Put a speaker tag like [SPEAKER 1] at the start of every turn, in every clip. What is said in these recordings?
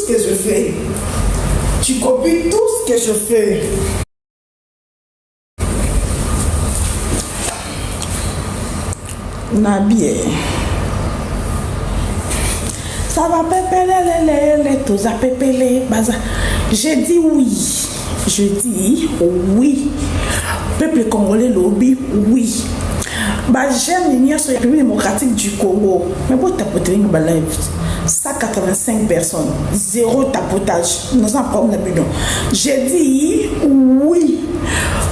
[SPEAKER 1] ce que je fais. Tu copies tout ce que je fais. Na bien. Ça va pepelelelele, toza pepele, baza. Je dis oui. Je dis oui. Peuple congolais lobi oui. Ba jeunes nyonso ya République démocratique du Congo, mais bo tapoter ba live. 185 personnes, zéro tapotage. Nous avons un problème na bino. Je dis oui.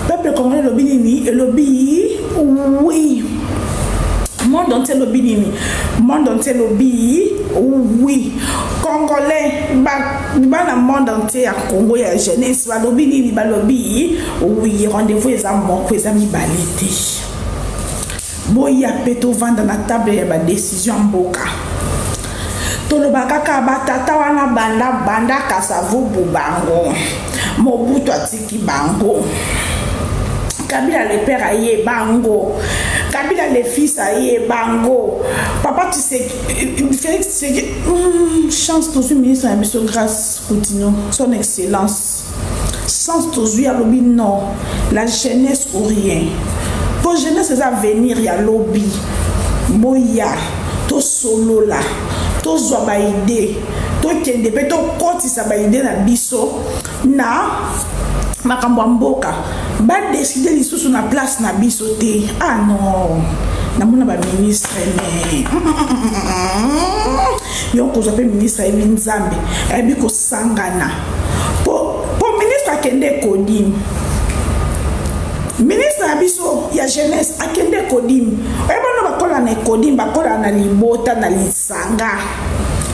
[SPEAKER 1] Peuple congolais lobi nini? Lobi oui. Monde entier lobi nini? Monde entier lobi oui. Congolais bana monde entier ya Congo ya jeunesse balobi nini? Balobi oui. Rendez-vous eza moko, eza mibale te. Boya mpe tovanda na table ya badécision ya mboka. Toloba kaka batata wana banda banda Kasavubu bango, Mobutu atiki bango, Kabila le père aye bango, Kabila le fils aye bango, papa Tshisekedi, Félix Tshisekedi. Chance tozwi ministre na biso Grâce Kutino, son excellence. Chance tozwi, alobi non, la jeunesse ou rien, po jeunesse eza avenir ya lobi. Boya tosolola, tozwa baidées, tokende mpe tokotisa baidées na biso na makambo ya mboka. Badécider lisusu na place na biso te. Ah non, namona baministre, mais yo kozwa mpe ministre ayebi Nzambe, ayebi kosangana. Po ministre akende ekodimi, ministre na biso ya jeunesse akende ekodimi. Oyebana bakola na ekodimi, bakola na libota na lisanga.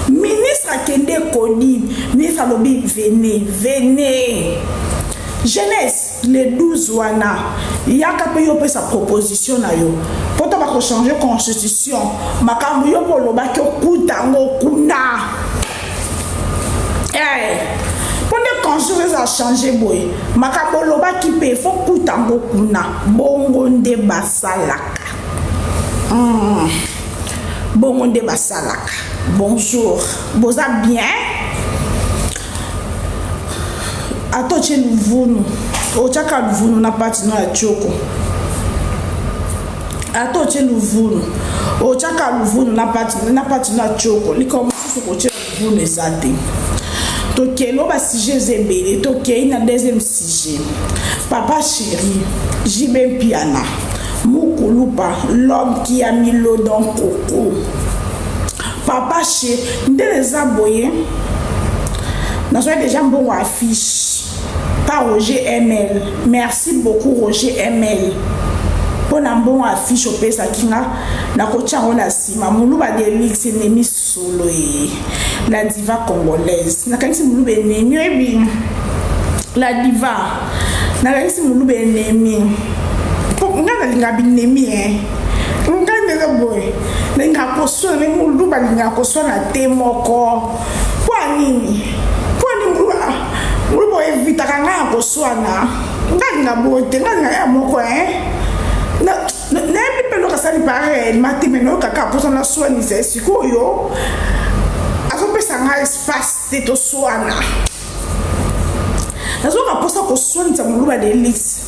[SPEAKER 1] Ministre akende ekodimi, ministre alobi: "Venez, venez jeunesse." Le 12 wana, yaka mpe yo opesa proposition na yo mpo to bakochanger constitution. Makambo yo mpo olobaki, okuta yango kuna mpo nde constitution eza changer boye. Makambo olobaki mpe fo kuta yango kuna. Bongo nde basalaka. Bongo nde basalaka. Bonjour, boza bien? Ata otie luvunu, otiaka luvunu na pati no ya tioko. Ata otie luvunu, otiaka luvunu na pati no ya tioko. Likambo mosusu kotia luvunu eza te. Tokei o basujet eza ebele. Tokei na deuxième sujet: papa chéri JB Mpiana Mukulupa, l'homme qui a mis l'eau dans coco. Papa chéri, ndenge eza boye, nazwaki déjà mbongo affiche par Roger ML. Merci beaucoup Roger ML mpo na mbongo affiche opesaki nga. Nakotia yango na nsima. Moluba Delix enemi solo ye, la diva congolaise. Nakangisi moluba enemi, oyebi la diva. Nakangisi moluba enemi mpo nga nalinga binemi e. Nga ndenge boye nalingaka koswana, me moluba alingaka koswana te moko. Mpo anini? Mpo ani moluba? Moluba oevitaka ngai ya koswana. Nga alinga boye te, nga alinga ya moko e. Nayebi mpe eloko asali pa réellement te, me nayokaka mposa naswanisa ye. Sikoyo azopesa ngai espace te toswana. Nazoka mposa koswanisa moluba Delix.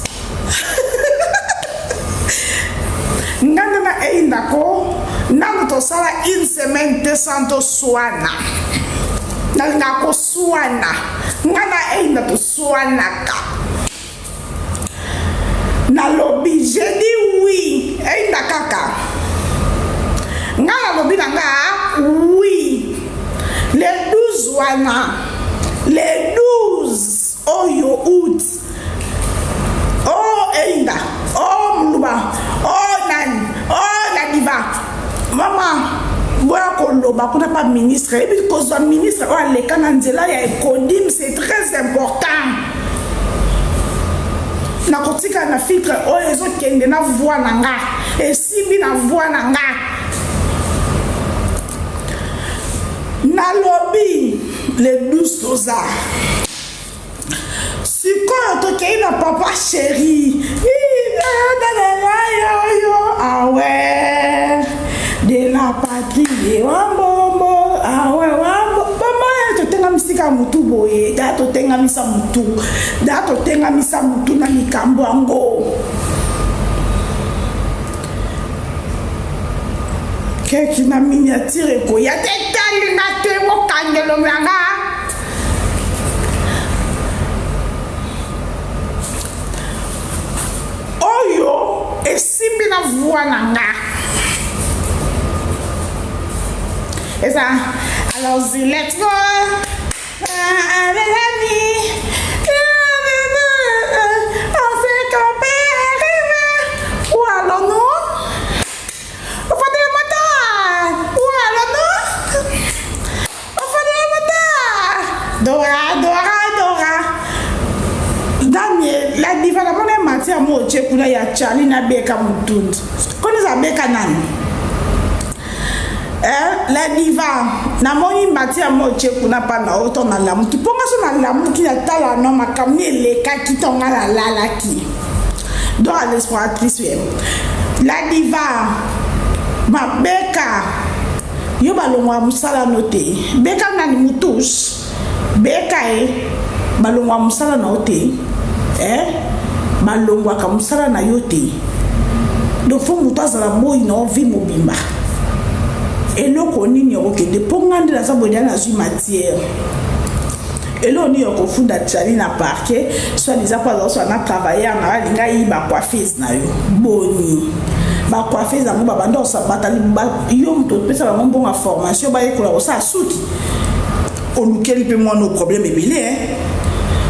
[SPEAKER 1] Nga nde na eyindako nano tosala une semaine te sans toswana. Nalingaka koswana. Nga na eyinda toswanaka. Nalobi, je dis oui. Eyinda kaka nga nalobi na nga oui. Le 12 wana, le 12 oyo août o, oh, eyinda o, oh, moluba o, oh, nani o, la diva mama, boya koloba kuna pa ministre. Eyebi kozwa ministre oyo aleka na nzela ya ecodim, c'est très important. Nakotika na filtre oyo ezokende na voix na nga, esimbi na voix na nga. Nalobi le 12 toza. Sikoyo tokei na papa chéri yo awe de la patrie, wambombo awe wambo mama. Totenga misika. kaka motu boye da totengamisa motu da totengamisa motu na likambo yango keki na miniatire ekoya te talinga te bokangelo na nga oyo esimbi na voi na nga eza allons-y let's go avec l'ami on s'est campé arrivé où allons-nous au fond de la montagne où allons-nous au fond de la montagne Dora Dora Dora Daniel la diva na mona mati ya moche kuna ya Charlie na beka mutundu koni za beka nani Eh, la diva namoni mati ya moche kuna mpa na oyo to nalamuki mpo nga so nalamuki natala no makambo ni elekaki to nga nalalaki donc à l'exploratrice ye la diva mabeka yo balongwa mosala no te beka nani mutus beka ye balongwa mosala na yo te eh? balongwaka mosala na yo te donc fo moto azala boyi na yo vie mobimba eloko nini okokende mpo nga nde naza boye nazwi matière eloko nini okofunda chali na parquet soit disant mpo azala swa na travailleur na yo alinga ayiba coiffeuse na yo boni bacoiffeuse yango babanda kosabata yo moto opesa bango mbongo ya formation bayekola kosala suki
[SPEAKER 2] olukeli mpe mwana problème ebele eh?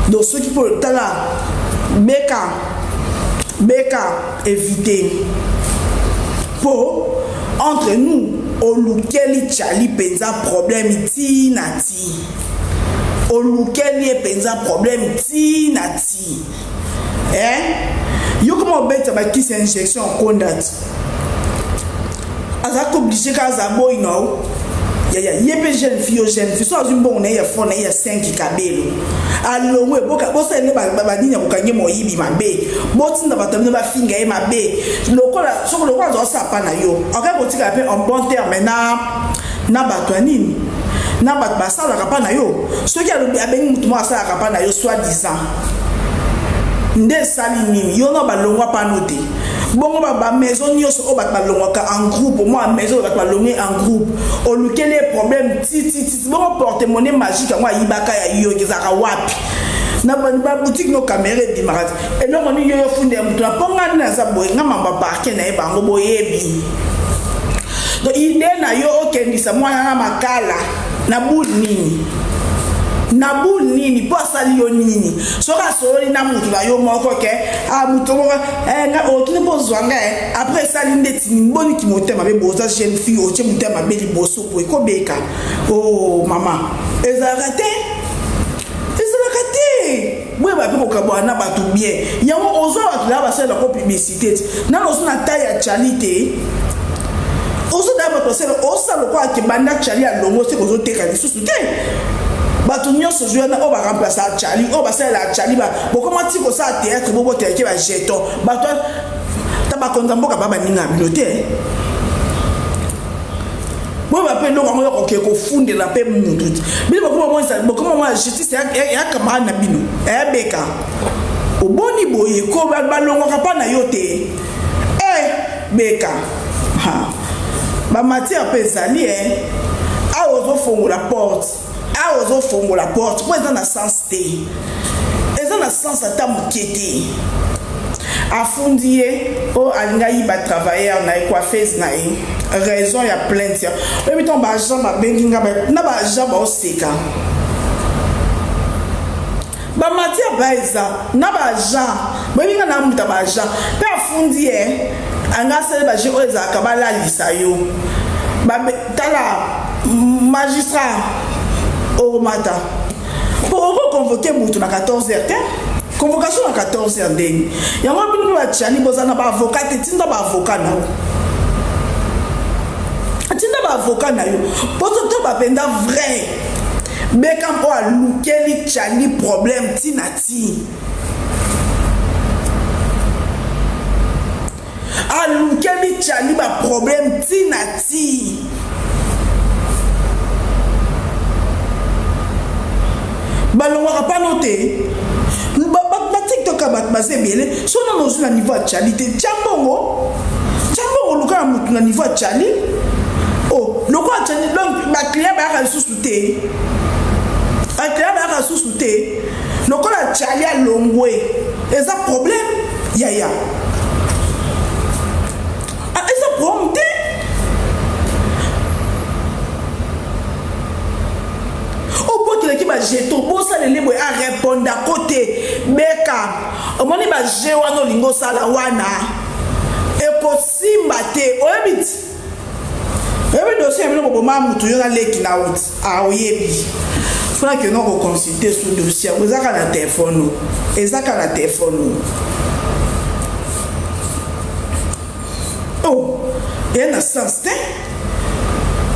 [SPEAKER 2] Donc soki mpo tala beka beka éviter mpo entre nous olukeli chali mpenza problème ti na ti olukeli ye mpenza problème ti na ti eh? Yo koma obeta bakisi ya injection okonda ti azalaki oblige kaka aza boyi na yo yaya ye mpe jeune fille yo jeune fille so azwi mbongo na ye ya fond na ye ya 5 kabelo alongwe bosala nde banini ya kokange moyibi mabe botinda bato bino bafinga ye mabe lokola soki lokola azwa osala pa na yo akoki kotikala mpe en bon terme na na bato ya nini na bato basalaka mpa na yo soki alobi abengi motu moko asalaka mpa na yo soit disant nde esali nini yo na balongwa pano te bongo bamaison nyonso oyo bato balongwaka en groupe mwa maison oyo bato balongwe en groupe olukeli ye problème tititi bongo porte monnaie magique yango ayibaka ya yo ezalaka wapi na baboutique no kamera ebimaka te eloko nini yo yofunda ya moto na mpo ngai nde naza boye nga mamba parke na ye bango boyebi donc idée na yo okendisa mwana na makala na boule nini na boule nini mpo asali yo nini soki asololi na motu na yo moko ke ah, motu moko eh, nga okini mpo ozwa nga eh. après esali ndeti nini boni kimotema mabe boza jeune fille otie motema mabe liboso boye kobeka o oh, mama ezalaka te ezalaka te boyeba mpe kokabwana na bato bien yango ozwa bato na basalela ko publicité ti nano ozo na taille ya chali te ozodaya bato basala osala lokola ke banda chali alongo se kozoteka lisusu te bato nyonso ozwi wana oyo baremplace chali oyo basalela chali bokoma ti kosala théâtre bobotelaki bajeton bato ta bakonza mboka ba baninga ya bino te boyeba mpe eloko yango ya koke kofundela mpe mutu te bino bokoma mwa justice ya camarade na bino ya beka oboni boye ko balongwaka mpa na yo te e beka bamatière mpe ezali e awa ozofongola porte awa ozofongola porte mpo eza na sens te eza na sens ata moke te afundi ye oyo alingi ayiba travailleur na ye coiffeuse na ye raison ya plainte ya oyebi ntango baagent babengi nga na baagent baoseka bamatière ba eza na baagent boyebi nga na moto ya baagent mpe afundi ye anga asali baje oyo ezalaka balalisa yo tala magistrat okomata mpo okoconvoke motu na 14 heures te convocation na 14 heures ndenge yango bino mpe batiani boza na baavocat te tinda baavocat na yo tinda baavocat na yo mpo to bapenda vrai beka mpo alukeli chali problème ti na ti alukeli chali baproblème ti na ti. Balongwaka pano te. Ba TikTok bato baza ebele. So nano ozwi na niveau ya Charlie te. Tia mbongo. Tia mbongo luka na mutu na niveau ya Charlie. Oh, lokola Charlie donc ba client bayaka lisusu te. Ba client bayaka lisusu te. Lokola Charlie alongwe. Eza problème yaya. Ah, eza problème te. Obotelaki ba jeton bosalele boye arepondako te beka omoni ba je wana olingi osala wana ekosimba te oyebi ti oyebi dossier ya bino koboma mutu yo na leki na uti ah oyebi fona ke no koconsulte su dossier yango ezaka na telefone ezaka na telefone Oh, eya na sens te.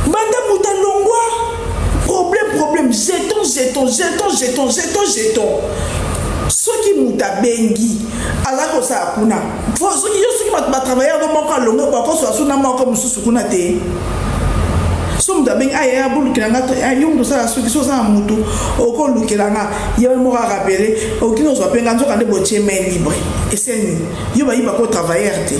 [SPEAKER 2] Banda moto alongwa problème problème jeton jeton jeton jeton jeton jeton soki moto abengi aza kosala kuna soki yo soki bato batravailleur no moko alongwe bakosola so na moko mosusu kuna te so moto abengi aya ah, bolukela nga ah, yo moto osala soki so oza na motu okolukela nga ye moko arapele okini ozwa mpe nga nzoka nde botie main libre eseni Yo bayiba ko travailleur te.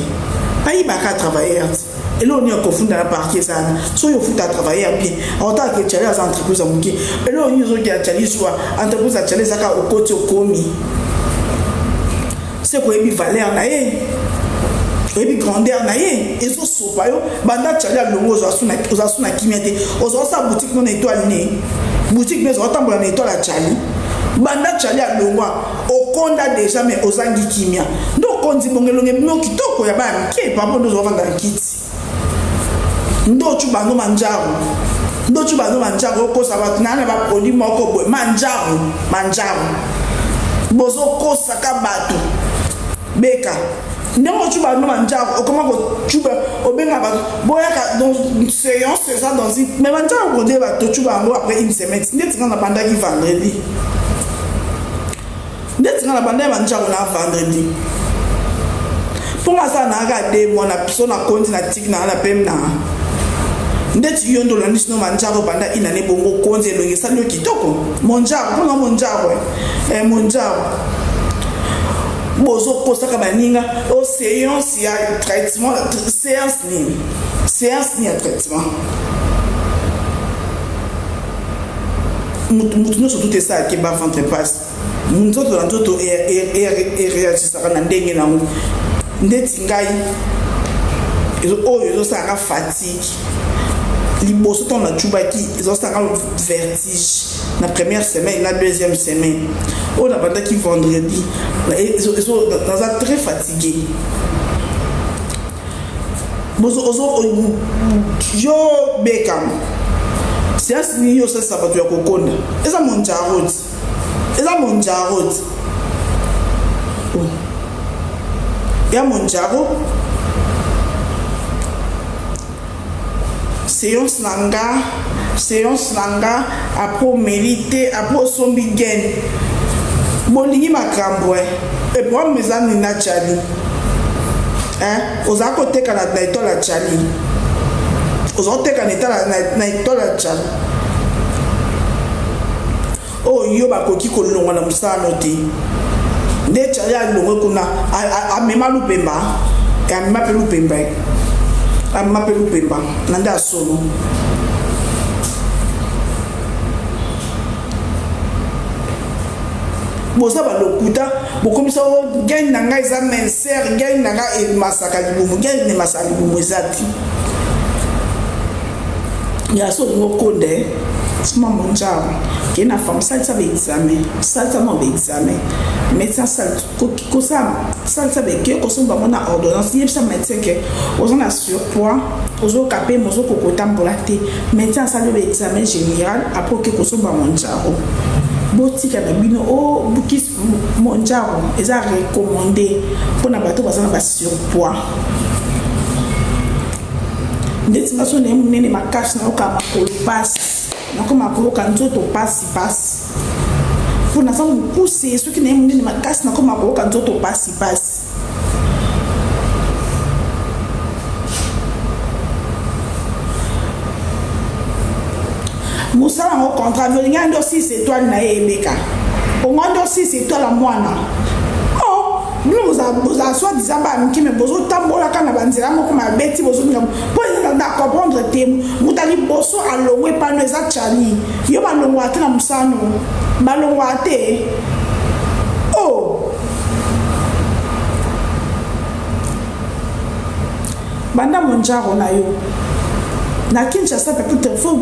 [SPEAKER 2] Bayiba ka travailleur te. Eloko nini akofunda na parquet eza wana. Soki ofuta travailleur bien, akotala ke Charlie aza entreprise ya moke. Eloko nini ozoki ya Charlie zwa entreprise ya Charlie eza kaka okoti okomi. Se koyebi valeur na ye. Oyebi grandeur na ye ezosopa yo banda Charlie alongo ozwa su na kimia te. Ozwa osala boutique no na étoile ne. Boutique no ezwa otambola na étoile ya Charlie. Banda Charlie alongwa Okonda deja mais ozangi kimia. Nde okonzi bongo elongi ebimi kitoko ya bana mike papa nde ozovanda na kiti. Nde ocuba no manjaru. Nde ocuba no manjaru okosa bato na na ba produit moko boye manjaru manjaru. Bozokosaka bato. Beka ndenge ocuba no manjaru okoma kocuba obenga bato boyaka donc séance eza dans une mais manjaru kodie bato ocuba yango après une semaine ndeti nga nabandaki vendredi ndeti nga nabandaki manjaru na vendredi mpo nga asala na kaka de mois na so nakondi na tiki na nga na peme na nga ndeti yo nde olandisi no manjaro banda inane bongo okonzi elongi esali yo kitoko monjaro mpona monjaro eh, monjaro bozokosaka baninga o séance ya traitement séance nini séance nini ya traitement motu nyonso tout esalaki ba ventre pasi nzoto na nzoto ereagisaka na ndenge nango ndeti ngai oyo ezosalaka fatigue liboso ntango nacubaki ezosalaka vertige na première semaine na deuxième semaine oyo nabandaki vendredi naza très fatigué yo bekam siansi nini yo osalisa bato ya kokonda eza monjaroti eza monjaroti oh. ya monjaro Seance na nga seance na nga après omeli te après osombi gaine bolingi makambo eh e problème eza nini na Charlie eh ozala koteka na, na etoile ya Charlie ozala koteka na etoile na etoile ya Charlie oyo yo bakoki kolongwa na mosala no te nde Charlie alongwe kuna amema lupemba amema mpe lupemba amema mpe lupemba na nde asolo boza balokuta bokomisa o gang na ngai eza mincer gang na ngai emasaka libumu gang emasaka libumu eza te ya so olingi okonda eh? sima monjaro ke na femme salisa ba examen salisa mwa ba examen médecin kosala salisa beke kosomba yango na ordonnance yebisa médecin ke oza na surpoids ozoyoka mpe mozokoka kotambola te médecin asali ba examen général après oke kosomba monjaro botika na bino o oh, kisi monjaro eza recommandé mpona bato baza na ba surpoids ndeti nga so naye monene makasi nayoka makolo pasi nakoma koyoka nzoto pasi pasi mpo naza mokuse soki naye monene makasi nakoma koyoka nzoto pasi pasi
[SPEAKER 1] Mosala yango contrat olinga nde osisa étoile na ye ebeka onga nde osisa étoile ya mwana oh bino bozala soit disant bana mike me bozotambolaka na banzela moko mabe ti bozolinga mpo eza na comprendre te moto ya liboso alongwe pano eza chali yo balongwaka te na mosano balongwaka te oh Banda monjaro na yo na Kinshasa peut-être faut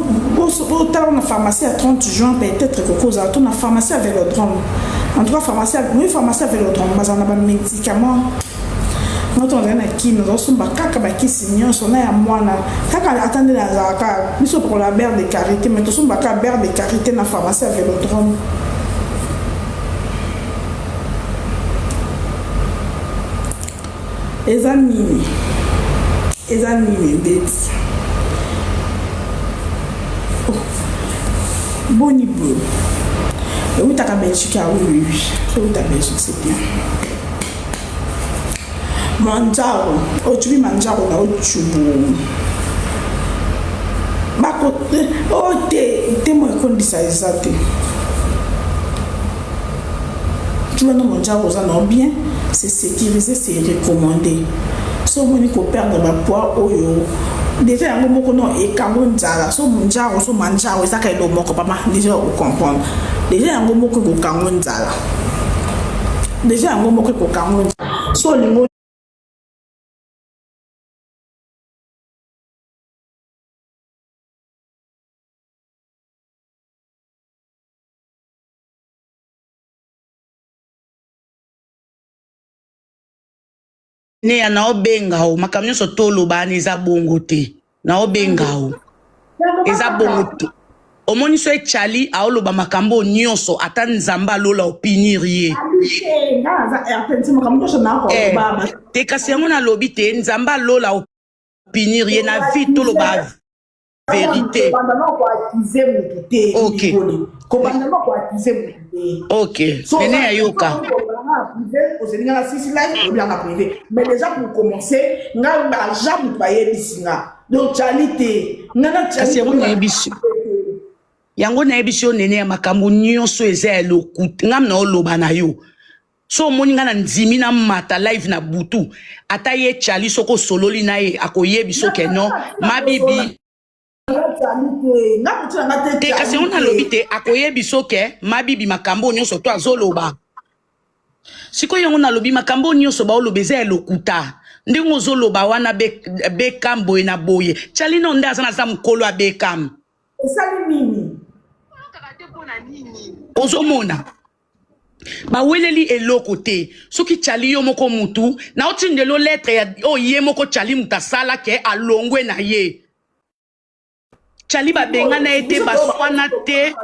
[SPEAKER 1] botala na pharmacie ya 30 juin peut-être ekoki kozala to na pharmacie ya Velodrome en tout cas pharmacie oui pharmacie ya Velodrome bazala na ba médicaments nga to nazali na kin nazosomba kaka bakisi nyonso na ya mwana kaka ata nde nazalaka biso tokola beurre de karité mais tosombaka beurre de karité na pharmacie ya Velodrome. Eza nini? Eza nini ndeti? Oh. Boni boye. Eutaka Belgique, ah oui, oui, oui. Euta Belgique, c'est bien. Manjaro, otubi manjaro na otubu. Bako, oh te, te mo ekondisa eza te. Tu vois, non, mon oza na bien, c'est sécurisé, c'est recommandé. So omoni ko perdre ba poids oyo déjà yango moko non ekango nzala so monjaro so manjaro ezaka elo moko papa déjà o comprendre déjà yango moko ekokango nzala déjà yango moko ekokango nzala so olingo
[SPEAKER 3] Neya naobenga o makambo nyonso toloba wana eza bongo te naobenga o eza bongo te omoni so echali aoloba makambo oyo nyonso ata nzambe alola opinir ye eh, te kasi yango nalobi te nzambe alola opinir ye na vie toloba verite
[SPEAKER 2] kobanda na koakize mutu te
[SPEAKER 3] ok
[SPEAKER 2] kobanda na koakize mutu te
[SPEAKER 3] ok nene ya yoka
[SPEAKER 2] ozeli nga na sisi live olobi nanga privé mais déjà pour commencer nga baja mutu bayebisi nga donc cali te nga na
[SPEAKER 3] kasi yango nayebisi yango nayebisi yo nene ya makambo nyonso eza ya lokuta nga na oloba na yo so omoni nga na ndimi na mata live na butu ata ye chali soki osololi na ye akoyebi so ke non mabibi te kasi yango nalobi te akoyebi so ke mabibi makambo nyonso to azoloba sikoyo yango nalobi makambo nyonso baoloba eza ya lokuta ndenge ozoloba wana bekam boye na boye chali no nde aza naza mokolo ya bekam
[SPEAKER 2] esali nini
[SPEAKER 3] ozomona baweleli eloko te soki chali yo moko mutu na otindelo lettre ya oyo ye moko chali mutu asala ke alongwe na ye chali babengana ye te baswana te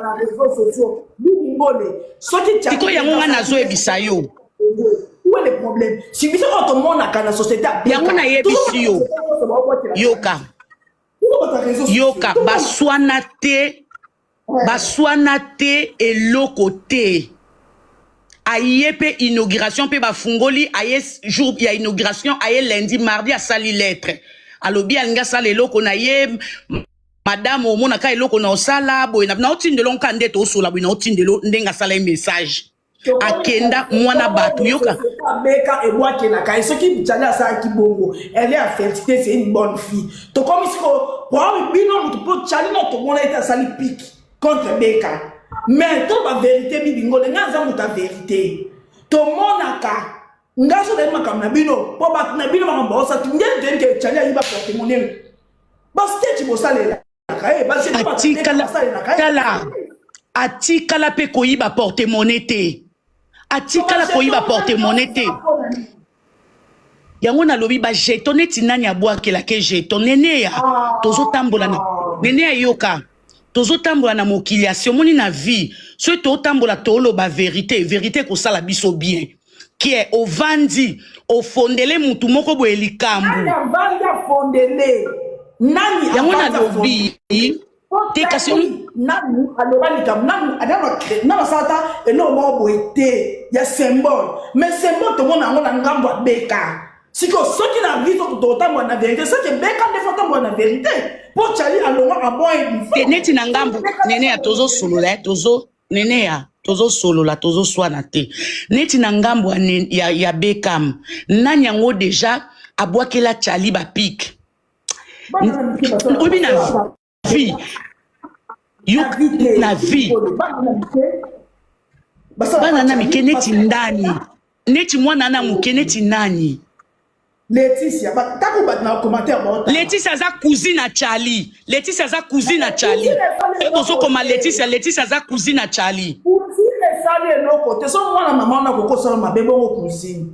[SPEAKER 3] sikoyo yango ngai nazoyebisa yo
[SPEAKER 2] Où est le problème? Si biso oyo tomonaka na société
[SPEAKER 3] yango nayebisi yo yoka yoka baswana te baswana te eloko te aye mpe inauguration mpe bafungoli aye jour ya inauguration aye lundi mardi asali lettre alobi alingi asala eloko na ye madame omonaka eloko na osala boye naotindelo nka nde tosola boye naotindelo ndenge asala ye message akenda mwana bato yoka
[SPEAKER 2] beka ebwakelaka ye soki jali asalaki bongo elle est affertité c'est une bonne fille tokomi siko problème bino moto mpo jali no tomona ete asali pique contre beka mais to baverité bibi ngole ngai aza moto ya verité tomonaka ngai so nayebi makambo na bino mpo bato na bino makambo baosatu nde toyebi ke jali ayiba porte monene basketch bosalela
[SPEAKER 3] atikala tala atikala mpe koyiba porte-monnaie te atikala koyiba porte-monnaie te yango nalobi bajeton neti nani abwakelaka jeton neneya ah. tozotambola na neneya yoka tozotambola na mokili ya si omoni na vie soki totambola toloba verite verite ekosala biso bien kie ovandi ofondele mutu moko boye likambo
[SPEAKER 2] avandi afondele nani
[SPEAKER 3] yango nalobi te kasi
[SPEAKER 2] nanu aloba likambo nanu nanu asala ata eloko moko boye te ya symbole mais symbole tomona yango na ngambo abeka. Sikoyo soki na vie tokotambola na verite, soki beka nde fo tambola na verite mpo Charlie alongwa en bon et due
[SPEAKER 3] Te neti na ngambo nene ya tozosolola eh, tozo nene ya tozosolola tozoswana te neti na ngambo ya, ya, ya Beckham nani yango deja abwakela Charlie bapike oyebi na vie yo na vie bana na mike neti ndani neti mwana na moke neti nani
[SPEAKER 2] Laetitia tako bato na commentaire baotanga
[SPEAKER 3] Laetitia aza cousine na Charlie Laetitia aza cousine na Charlie e bozokoma Laetitia Laetitia aza cousine na Charlie
[SPEAKER 2] cousine esali eloko te so mwana mama wana kokosala mabe bongo cousine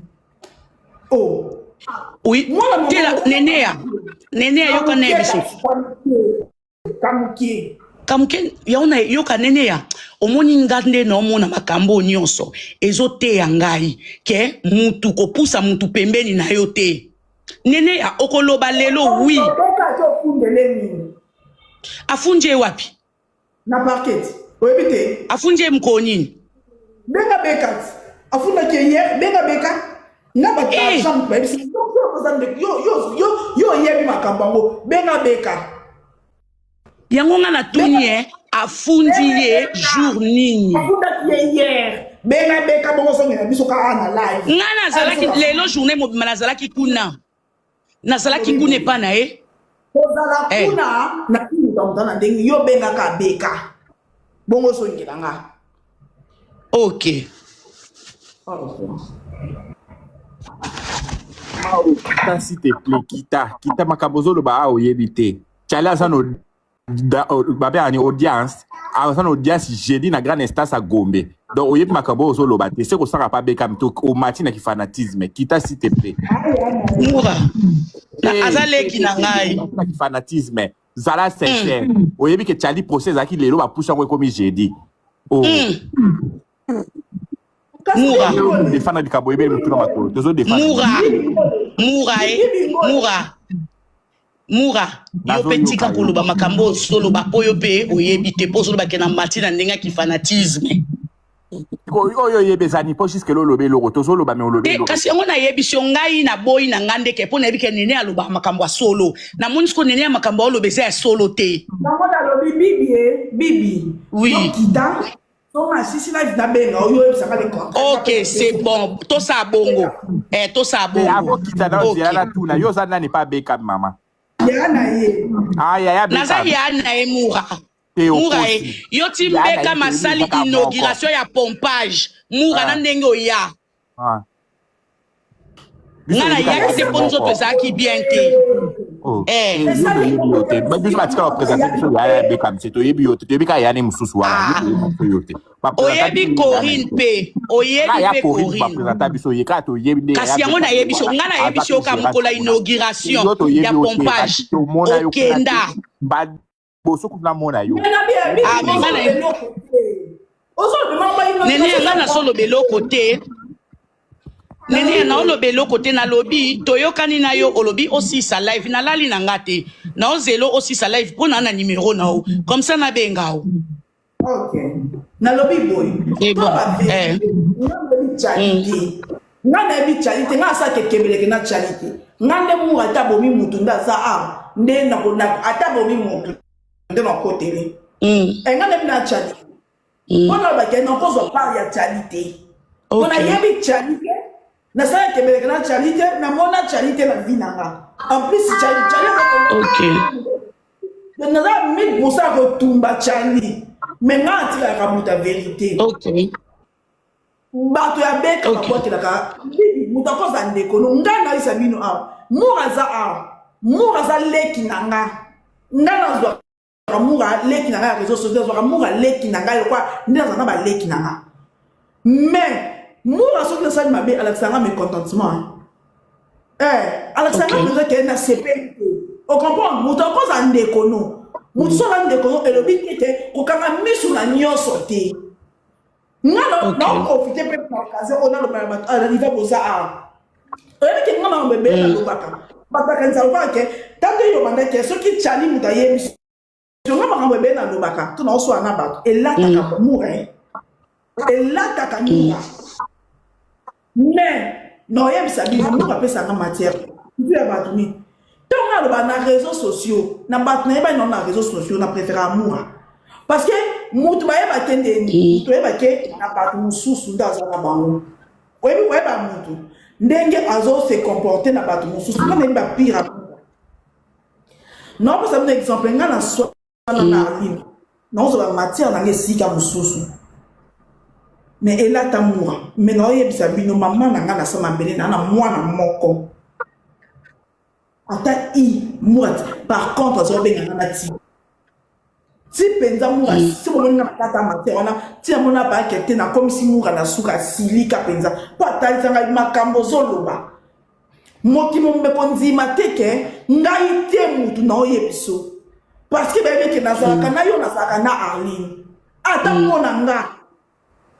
[SPEAKER 2] oh
[SPEAKER 3] oui tela nenea nenea yoka na ye biso
[SPEAKER 2] kamuke
[SPEAKER 3] kamuke yango na yoka neneya omoni nga nde naomona makambo oyo nyonso ezoteya ngai ke mutu kopusa mutu pembeni na yo te neneya okoloba lelo wi afundi ye wapi
[SPEAKER 2] na parquet oyebi te
[SPEAKER 3] afundi ye mokolo nini
[SPEAKER 2] benga beka afundaki ye hier benga beka nga bato ya eh. chambre bayebisi yo oyebi makambo yango benga beka
[SPEAKER 3] yango nga natuni ye afundi ye jour nini
[SPEAKER 2] afundaki ye hier benga beka bongo ozongela biso kaka na live
[SPEAKER 3] nga nazalaki lelo journée mobima nazalaki kuna nazalaki kuna epa na ye
[SPEAKER 2] kozala eh. kuna na kimuta muta na ndenge yo obengaka abeka bongo ozongela nga
[SPEAKER 3] ok
[SPEAKER 4] kita s'il te plaît kita kita makambo ozoloba awa oyebi te cale aza no babengaka ni audience aza na audience jeudi na grande instance ya gombe donc oyebi makambo oyo ozoloba te se kosaka pa bekam to omati na kifanatisme kita s'il te plaît
[SPEAKER 3] mura aza leki na ngai
[SPEAKER 4] na kifanatisme zala sincère mm. oyebi ke chali procès ezalaki lelo bapusi yango ekomi jeudi oh.
[SPEAKER 3] mm. mura
[SPEAKER 4] defana likambo oyebeli motu na makolo tozo defana
[SPEAKER 3] mura mura e mura Mura, yo pe tika koloba makambo osoloba po yo pe oyebi te po ozoloba ke na mati na ndenge ya kifanatisme.
[SPEAKER 4] Oyo oyebi eza nini po jusque là olobi eloko te ozoloba mais olobi
[SPEAKER 3] eloko. Kasi yango nayebisi yo ngai naboyi na ngai ndeke po nayebi ke Nene alobaka makambo ya solo. Namoni sikoyo Nene ya makambo aoloba eza ya solo te.
[SPEAKER 2] Yango nalobi bibi e bibi.
[SPEAKER 3] Oui.
[SPEAKER 2] Yo kita Songa sisi live na benga oyo oyebisaka le contraire.
[SPEAKER 3] Ok, c'est bon. Tosala bongo. Eh, tosala bongo.
[SPEAKER 4] Akokita na nzela na tuna. Yo oza nani pa beka mama?
[SPEAKER 2] Ya na ye.
[SPEAKER 4] Ah ya ya beka.
[SPEAKER 3] Naza ya na ye Mura. Mura ye. Yo ti mbeka masali inauguration ya pompage. Mura na ndenge oya.
[SPEAKER 4] Ah.
[SPEAKER 3] Nga nayaki te mpo nzoto ezalaki bien te.
[SPEAKER 4] Oh. Eh. Biso batika bapresente biso yaya ya Beckham te toyebi yo te toyebi kaka yane mosusu wana
[SPEAKER 3] ah. yo te oyebi Corinne mpe oyebi mpe Corinne
[SPEAKER 4] bapresenta biso ye kaka toyebi nde
[SPEAKER 3] kasi yango nayebi so nga nayebi so ka mokolo ya inauguration ya pompage okenda
[SPEAKER 4] boso kutu namona yo
[SPEAKER 3] ah, nene nga nasoloba eloko te nene naoloba eloko te nalobi toyokani na yo olobi osisa live nalali na nga te naozela osisa live mpo na na numero na yo comme ça nabenga yo
[SPEAKER 2] Ok. Nalobi boye.
[SPEAKER 3] Et bon, eh.
[SPEAKER 2] Nga nayebi Charlie te. Nga nayebi Charlie te. Nga asala kekebeleke na Charlie te. Nga nde mura ata abomi mutu nde aza awa. Nde na ata abomi mutu nde nakotele. Eh, nga nayebi na Charlie. Mpo na bakende nakozwa part ya Charlie te. Mpo nayebi Charlie te. Nasala kebeleke na Charlie te. Namona Charlie te na vie na nga. En plus Charlie Charlie
[SPEAKER 3] Ok.
[SPEAKER 2] Donc naza 1000% ya kotumba Charlie. Mais nga natikaka moto ya verite.
[SPEAKER 3] Okay.
[SPEAKER 2] Bato ya beka okay. Babwakelaka bibi moto akoza ndeko no ngai nayisa bino awa. Mura aza awa. Mura aza leki na nga. Nga nazwaka mura leki na nga ya réseau sociaux nazwaka mura leki na ngai lokwa nde nazwaka baleki na nga. Mais mura soki nasali mabe alakisaka nga mécontentement. Eh, alakisaka okay. mpenza ke nasepeli te ocomprendre moto akoza ndeko no moto soki aza ndeko no elobi te ke kokanga miso na nyonso te nga naoprofite mpe na occasion oyo naloba na bato ananiva boza awa oyebi ke nga makambo ebele nalobaka bato bakanisa lokola ke ntango eyo obandaki soki chali moto ayebisi nga makambo ebele nalobaka to naoswana na bato elataka mura elataka mura mais. Na oyebisa bino moko apesa nga matière. Surtout ya bato nini. Ntango nga aloba na réseaux sociaux, na bato nayebani nao na réseaux sociaux, na préfère Amoura. Parce que moto bayeba te ndeni, moto oyeba ke na bato mosusu nde aza na bango. Oyebi koyeba moto ndenge azo se comporter na bato mosusu, nga nayebi ba pire. Naopesa bino exemple, nga na swana na Arline, naozwa bamatière na nga esika mosusu, mais elata mura. Mais naoyebisa bino, mama na nga na sa mabele na na mwana moko ata i mura. Par contre azobenga nga na ti ti mpenza mura. Si bomoni nga na kata matière wana, ti namona bake te, nakomisi mura na suka asilika mpenza mpo atalisa ngai makambo ozoloba. Moki mombe kondima te ke ngai te mutu na oyebiso, parce que bayebi ke nazalaka na yo, nazalaka na Arline. Ata mpo na nga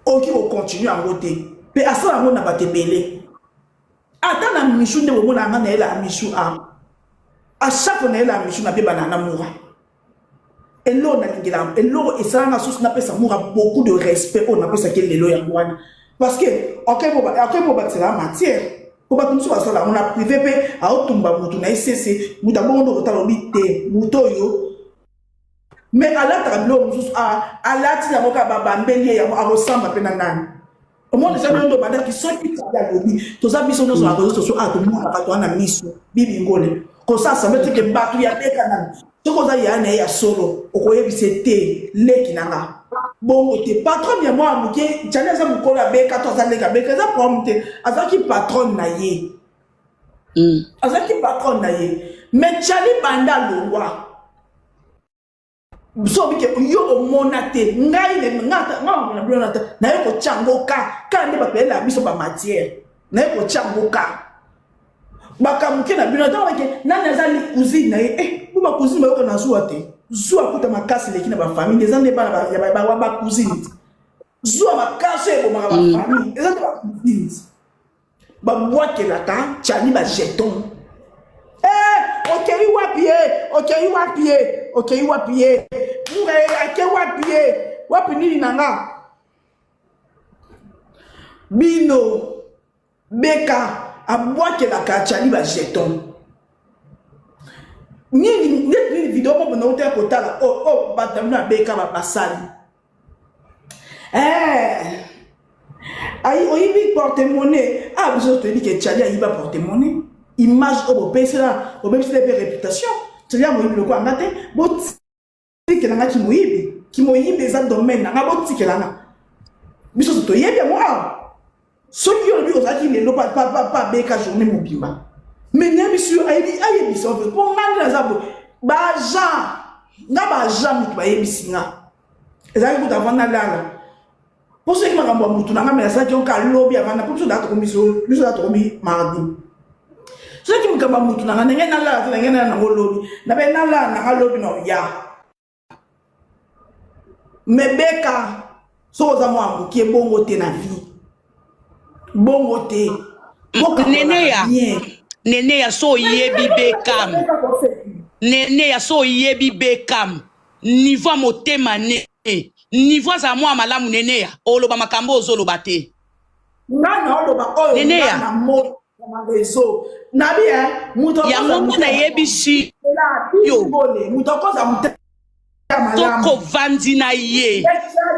[SPEAKER 2] okoki kocontinue yango te, mpe asala yango na bato ebele, ata na Michu nde bomona nga nayela Michu. A chaque fois nayela Michu, nabebana na Mura. Eloko nalingela, eloko esalanga susu napesa Mura beaucoup de respect oyo napesaki lelo, yango wana, parce que oke bobakisela matière po bato mosusu basala yango na privé mpe aotumba motu na ye sese moto abongo nde okotala obi te motu oyo. Mais alataka biloko mosusu, alati yango kaka babambeli ye yango, akosamba mpe na nani. Omoni eza bino nde obandaki. Soki kadi alobi toza biso nyonso na réseau sociaux, a tomona bato wana miso bibi ngole kosala sambe teke bato ya beka nani. Soki oza yaya na ye ya solo, okoyebisa te leki na nga bongo te. Patron ya mwana moke jali aza mokolo abeka to aza leki abeka, eza problème te. Azalaki patron na ye, azalaki patron na ye. Mais jali banda alongwa, so obike yo omona te ngai nga na bino na te, naye kotia yango ka kaka nde bato bayelaka biso bamatière, naye kotia yango ka bakamuke na bino. Ntango bake nani aza cousine na ye, eh, bo bacousine bayoka na zuwa te. Zuwa kuta makasi eleki na bafamille, eza nde bana ya bacousine te. Zuwa makasi oyo ebomaka bafamille eza nde bacousine te. Babwakelaka tiani bajeton. Eh, okei wapi ye? Okei wapi ye? Okei wapi ye? Mura ake wapi ye? Wapi nini na nga bino? Beka abwakelaka tiani bajeton nini neti nini? Video moko nauta ya kotala oyo bato na bino abeka basali. Eh, ayi oyibi porte-monnaie. Ah, biso toyebi ke Tchali ayiba porte-monnaie. Image oyo bopesela, bobebisela mpe réputation. Tchali ya moyibi lokola nga te, botikela nga kimoyibi. Kimoyibi eza domaine na nga, botikela nga. Biso toyebi yango awa. Soki yo olobi ozalaki lelo pa beka journée mobimba, mais nayebisi yo, ayebi, ayebisa yo mpo nga nde naza boye. Baagent nga, baagent moto bayebisi nga, ezalaki kuta avant nalala, mpo soki makambo ya mutu na nga me nasalaki yoka alobi avanda, mpo biso daa tokomi, biso daa tokomi mardi. Soki makambo ya mutu na nga, ndenge nalala te, ndenge nalala nango lobi, nabe nalala nanga lobi na oya mebeka. Soki oza mwa mokie, bongo te na vie, bongo te.
[SPEAKER 3] Neneya, Neneya, so oyebi Bekam, Neneya, so oyebi Bekam niveau ya motema ne, niveau azala mwa malamu. Neneya, oloba makambo ozoloba te.
[SPEAKER 2] Nga na oloba oyo nga na mo na réseau nabi
[SPEAKER 3] moto. Yango nga nayebisi
[SPEAKER 2] yo, moto akoza motema malamu.
[SPEAKER 3] Tokovandi na ye,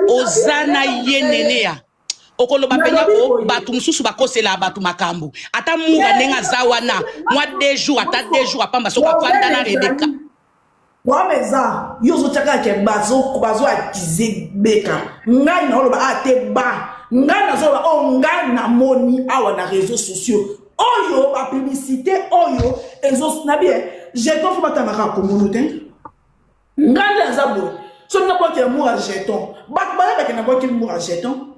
[SPEAKER 3] oza na ye, Neneya, okoloba mpenza ko bato mosusu bakosela bato makambo. Ata Mura ndenge aza wana, mwa 2 jours, ata 2 jours apamba, soki afanda na Rebeka.
[SPEAKER 2] Problème eza yo ozotia kaka ke bazo accuser Beka. Ngai naoloba a te ba ngai nazoloba oyo ngai namoni awa na réseaux sociaux, oyo bapublicité oyo ezo na bien jeton. Fo batangaka kombono te. Ngai nde aza boye, soki nabwakela Mura jeton, bato bayebake nabwakeli Mura jeton.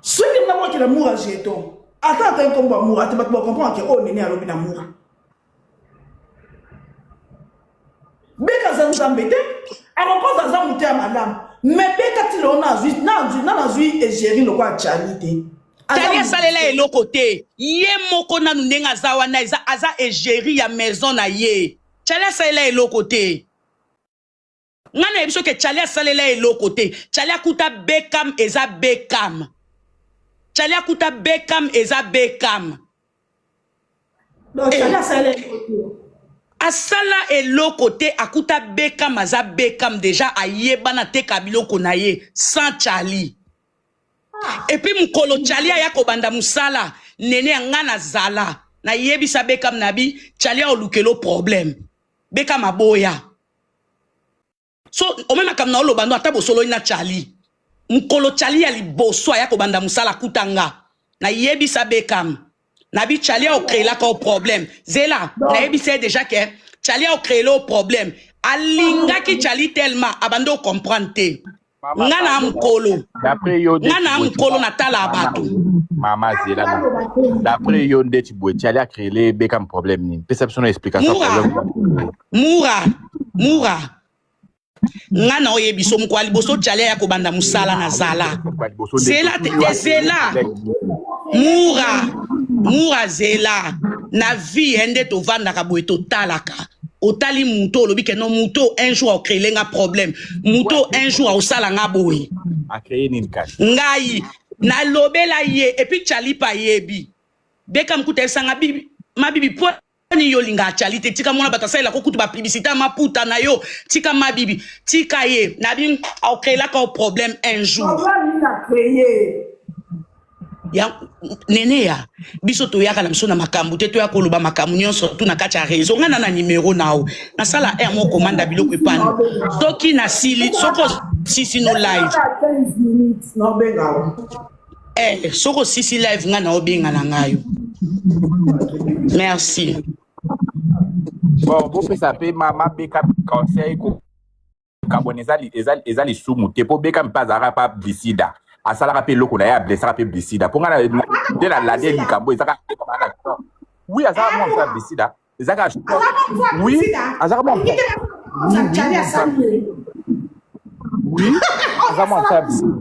[SPEAKER 2] Soki nabwakela Mura jeton, ata atangi nkombo ya Mura te, bato bacomprendre ke oyo Nene alobi na Mura. Beka aza Nzambe te, akokoza aza moto ya malamu, mais Beka ti lelo na nazwi égérie lokola Tchali te.
[SPEAKER 3] Tali asalela eloko te ye moko nanu ndenge aza wana, eza aza égérie ya maison na ye. Tchali asalela eloko te. Ngai nayebi soki Tchali asalela eloko te. Tchali akuta Bekam, eza Bekam. Charlie akuta Beckham eza Beckham.
[SPEAKER 1] Donc Charlie asala eloko te.
[SPEAKER 3] Asala eloko te akuta Beckham aza Beckham deja ayebana teka biloko na ye sans Charlie. Ah. Et puis mukolo Charlie aya kobanda musala nene ya nga na zala na yebisa Beckham na bi Charlie olukelo problème. Beckham aboya. So omoni makambo na oloba no ata bosololi na Charlie. Mukolo Charlie ya liboso aya kobanda musala akuta nga. Na yebisa Beckham. Na bi Charlie a créelaka o problème. Zela, na yebisa ye déjà que Charlie a créé o problème. Alingaki Charlie tellement abandi o comprendre te.
[SPEAKER 4] Mama,
[SPEAKER 3] Nga na mukolo.
[SPEAKER 4] D'après yo
[SPEAKER 3] Nga na mukolo na tala bato.
[SPEAKER 4] Mama zela na. D'après yo ndeti boye Charlie a créé Beckham problème nini? Pesa biso na explication
[SPEAKER 3] Mura.
[SPEAKER 4] problème.
[SPEAKER 3] Mura. Mura. Nga na oyebi so mokolo ya liboso Charlie aya kobanda mosala na zala. Zela te te zela. Mura. Mura zela. Na vie ye nde tovandaka boye totalaka. Otali moto olobi ke non moto un jour acréele nga problème. Moto un jour aosala nga boye.
[SPEAKER 4] A créé nini kasi?
[SPEAKER 3] Ngai nalobela ye et puis Charlie pa yebi. Beckham kuta esanga bibi mabibi po ni yo olingaka Charlie te tika mwana bato asalelaka kutu ba publicité ya maputa na yo tika mabibi tika ye nabi aocréelaka o problème un jour.
[SPEAKER 1] Problème nini a créé?
[SPEAKER 3] Ya nene ya biso toyaka na biso na makambo te toya koloba makambo nyonso tu na kati ya réseau ngai na na numero na yo nasala air moko komanda biloko epano soki nasili soki osisi no live
[SPEAKER 1] 15 minutes naobenga yo.
[SPEAKER 3] Eh, soki osisi live ngai na obenga na ngai yo merci.
[SPEAKER 4] Bon, bopesa mpe mama Beckham conseil kokabwana eza, eza, eza lisumu te mpo Beckham mpe azalaka pa blisida asalaka mpe eloko na ye ablesaka mpe blisida mpo ngai nde nalandi likambo ezaka oui azalaka mwa mosa blisida ezaka oui azalaka mwa oui aza mwa mosa blisida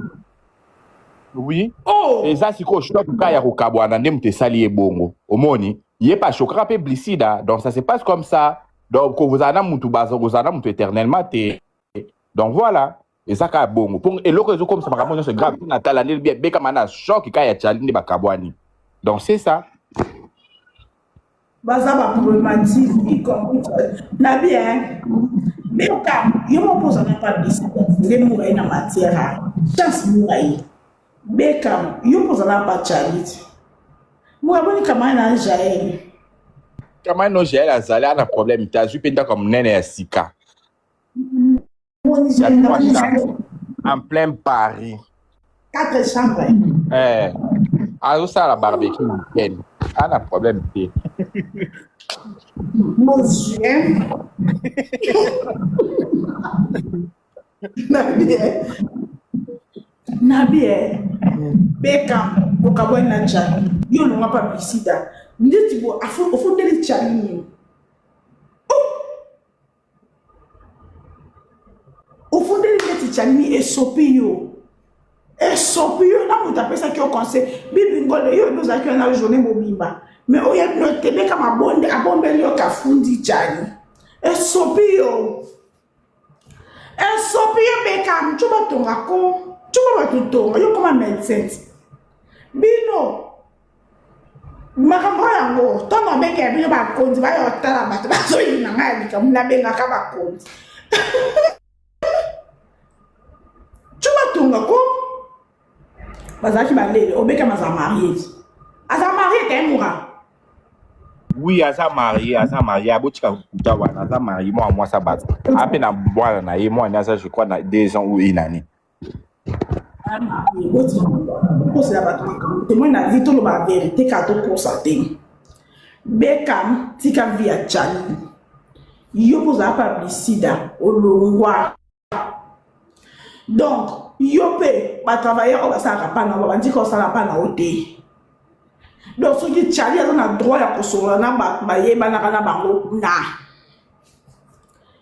[SPEAKER 4] oui
[SPEAKER 1] Oh.
[SPEAKER 4] eza sikoyo choc ka ya kokabwana nde moto esali ye bongo omoni ye mpe ashokaka mpe blisida donc ça se passe comme ça donc kozala na mutu kozala na mutu éternellement te donc voilà eza kaka bongo mpo eloko ezokomisa makambo nyonso grave natala nde bekama na choc ka ya Charlie nde bakabwani donc c'est ça.
[SPEAKER 1] Baza ba problématique y compris na bien Beckham yo moko oza na pas bisika nde mura ye na matière a chance mura ye Beckham yo mpo oza na pas Charlie te mura boni kamaya na Jael
[SPEAKER 4] kamaya no Jael azali ana problème te azwi mpe ndako ya monene ya sika ya trois chambres en plein Paris.
[SPEAKER 1] Quatre chambres.
[SPEAKER 4] Eh, azosala barbecue weekend ana problème te.
[SPEAKER 1] Mozwi na bien na bien Beckham okabwani na Charlie yo olongwa pa bisida ndeti bo ofundeli Charlie nini ofundeli neti Charlie esopi yo esopi yo na moto apesaki yo conseil bibi ngole yo nde ozalaki wana journée mobimba mais oyebi no te Beckham abonde abombeli yo kafundi Charlie esopi yo esopi yo Beckham tso batonga ko tso ba bato tonga yo koma médecin bino makambo yango ntango abengela bino bakonzi baya kotala bato bazoyina ngai ya likambo nabengaka bakonzi tso batonga ko bazalaki balele obekama aza marie aza marie te mura
[SPEAKER 4] oui aza marie aza marie abotika kuta wana aza marie mwana mwasi bato ape na mwana na ye mwana aza je crois na 2 ans ou une année.
[SPEAKER 1] Kosela bato makambo te moi na vie toloba vérité kaka tokosa te Beckham tika vie ya Charlie yo mpo ozala publicida olongwa donc yo mpe batravailleur oyo basalaka mpa na yo babandi kosala mpa na yo te donc soki Charlie aza na droit ya kosolola na bato bayebanaka na bango na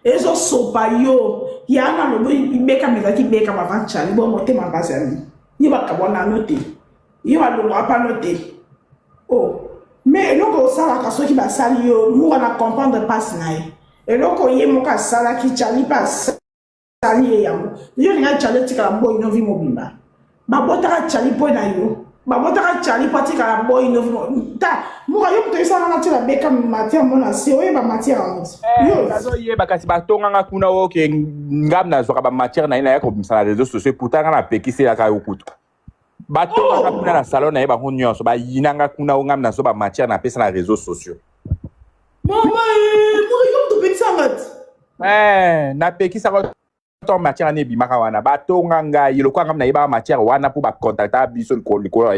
[SPEAKER 1] ezosopa yo ya na lobi Beckham ezalaki Beckham avant Charlie bo motema mbazami ye bakabwana no te ye balongwaka pano te oh mais eloko osalaka soki basali yo mura na comprendre mpasi na ye eloko ye moko asalaki Charlie mpe asali ye yango yo olinga Charlie etikala boyi no vie mobimba babotaka Charlie mpo na yo. Babotaka Charlie po atikala boy no ta muka yo moto oyesaka nga tiela beka matière mona se oyeba matière yango ti
[SPEAKER 4] Eh,
[SPEAKER 1] yo
[SPEAKER 4] nazoyeba kasi batonganga kuna oke ngam nazwaka bamatière na ye naya kobimisa na réseau sociaux pourtant nga napekiselaka yo kutu batongaka kuna na salon na ye bango nyonso bayinanga kuna o ngam nazwa bamatière napesa na réseau sociaux
[SPEAKER 1] mama eh, muka yo moto opekisanga ti
[SPEAKER 4] Eh, napekisaka to matière wana ebimaka wana batonga ngai lokola ngai nayebaka matière wana mpo bacontactaka biso likolo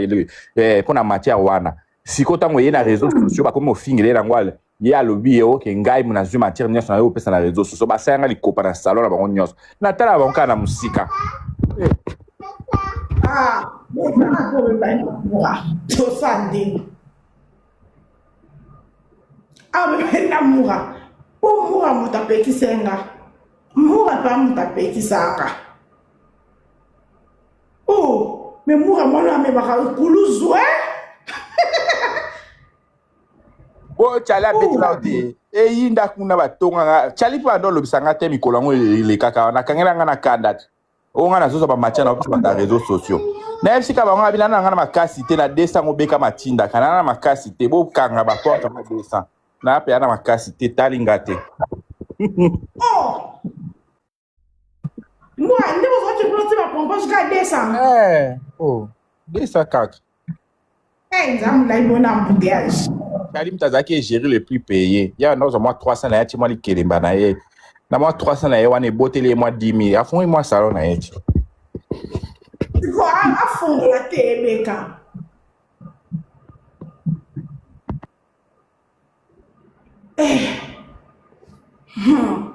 [SPEAKER 4] eh, mpo na matière wana sikoyo ntango ye na réseau sociaux bakomi ofingela ye nango ale ye alobi ye oke ngai mo nazwi matière nyonso na ye opesa na réseau sociaux basala nga likopa na salon na bango nyonso natala bango kaka na mosika eh.
[SPEAKER 1] ah, tosala ndenge amemenda mura mpo mura moto apekisa nga Mura pa moto apekisaka. Oh, mais mura mwana amemaka kuluzu eh?
[SPEAKER 4] bo chali abeti nao te eyinda kuna batonganga chali mpe bando olobisa nga te mikolo yango elekaka nakangela nga na kanda te oyo nga nazozwa bamatière na opesa bata réseau sociaux nayebisi ka bango abina na nga na makasi te na 200 obeka matindaka na na makasi te bokanga baporte yango 200 na pe ana makasi te tali nga te
[SPEAKER 1] oh moi nde bozalaki kuna ti bapompage ka 200
[SPEAKER 4] eh oh 200 kaka
[SPEAKER 1] eh nzambe lai bona embouteillage
[SPEAKER 4] Charlie moto azalaki egérer le prix payé ya wana ozwa mwa 300 na ye atie mwa likelemba na ye na mwa 300 na ye wana eboteli ye mwa 10 000 afungoli mwa salon na ye ti
[SPEAKER 1] siko afungola te ebeka Eh. Hmm.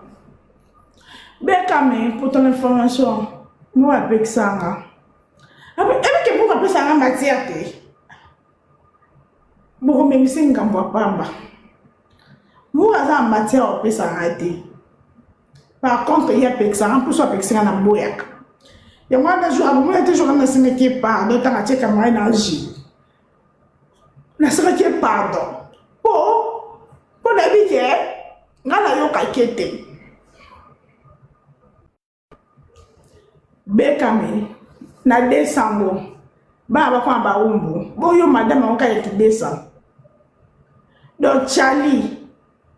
[SPEAKER 1] Bekame, pour ton information, moi apekisa nga. Ebike mpo apesa nga matière te. Bokomemisa ngambo ya pamba. Mura aza na matière opesa nga te. Par contre, ye apekisa nga mposo apekisa nga na boyaka. Yango wana jour abomona te jour wana nasengaki ye pardon ntango atie camarade na Gilles. Nasalaki ye pardon po po nayebi ke nga nayokaki ye te. Bekame na 200 ngo bana bakoma bawumbu boyo madame yango kaka eki 200 donc Charlie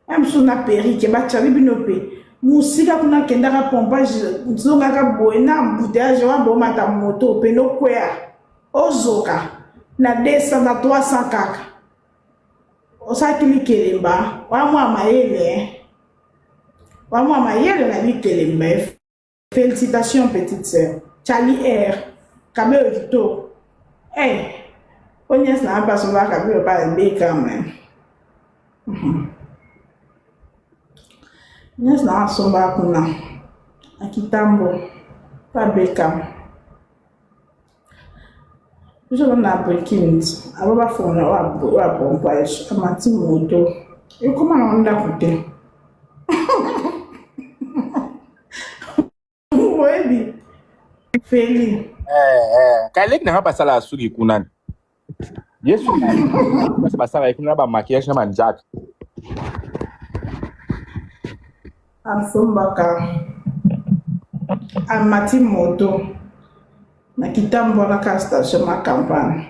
[SPEAKER 1] ya mosusu na perike ba Charlie bino mpe mosika kuna akendaka pompage zongaka boye na embouteillage wana bomata moto pene okwea Ozoka na 200 na 300 kaka osalaki likelemba wa mwa mayele wa mwa mayele na likelemba felicitations petite sœur Charlie R kabelo kitoko eh onyes na mpaso ba kabelo ba ebeka mais nyonso na asomba kuna na kitambo pa Beckham biso bana na breaking abo bafongola oyo ya pompage amati moto ekoma na ndako te oyebi feli
[SPEAKER 4] eh, eh. kaleki nanga basalaka suki kuna ye suki basi basalaka kuna na bamaquillage na banjaka
[SPEAKER 1] asombaka amati moto na kitambo wana ka station ma campagne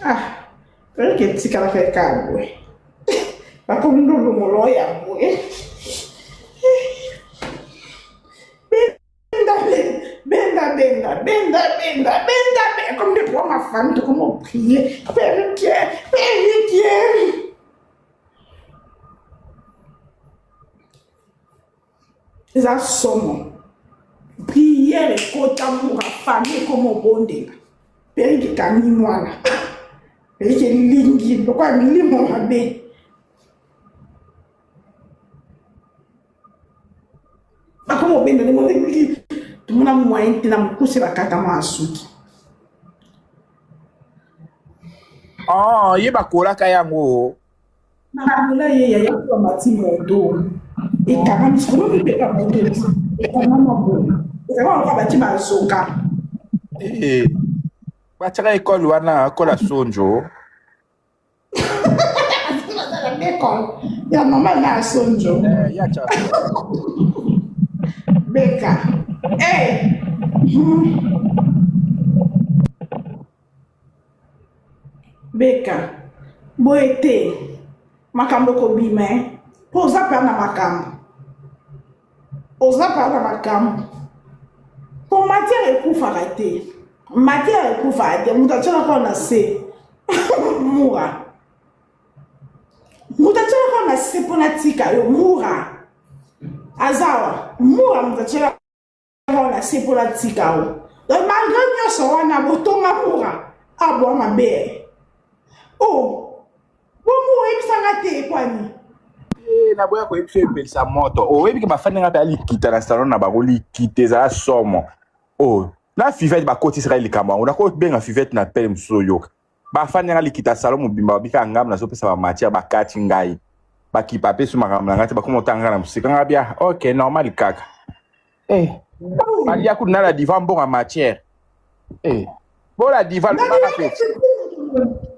[SPEAKER 1] ah perike etikalaka kaka boye bakomi nde olongolo ya boye benda benda benda benda benda benda benda comme des pour ma femme tokomi prier perike perike eza somo priere ekota mura famille ekoma obondela perike ekangi mwana perike elingi lokola milimo mabe bakoma obenda ndenge tomona moyen te na mokuse bakata mwa suki
[SPEAKER 4] oh, ye bakolaka yango
[SPEAKER 1] Nakola ye yaya po amati moto ekangami sikoyo mipeka moto ekangama boye ekangama lokola batie bazoka
[SPEAKER 4] eh, batiaka ekole wana kola sonjo
[SPEAKER 1] ekole ya normal na ya sonjo
[SPEAKER 4] eh, ya
[SPEAKER 1] beka eh. Beka boye te makambo ekobima eh. Mpo oza mpe na makambo, oza mpe na makambo mpo matière ekufaka te, matière ekufaka te. Moto atialaka na se mura, moto atialaka na se mpo natika yo mura azawa mura, moto atialaka na se mpo natika yo. Donc malgré nyonso wana botonga mura abwa mabe o oh, bo mura oyebisanga te ekwani.
[SPEAKER 4] Naboya koyebisa epelisa moto. Oyebi ke bafandi nga mpe alikita na salon na bango, likita ezala somo. O na Fivete bakotisaka likambo yango, nakobenga Fivete na pele mosusu. Oyoka bafandi nga likita salon mobimba, babika ngambo, nazopesa bamatière, bakati ngai, bakipa mpe so makambo na ngai te, bakoma otanga ngai na mosika. Nga bia ok, normal kaka. Eh, balia kutu na la diva mbongo ya matière. Eh, bo la diva lobaka mpe.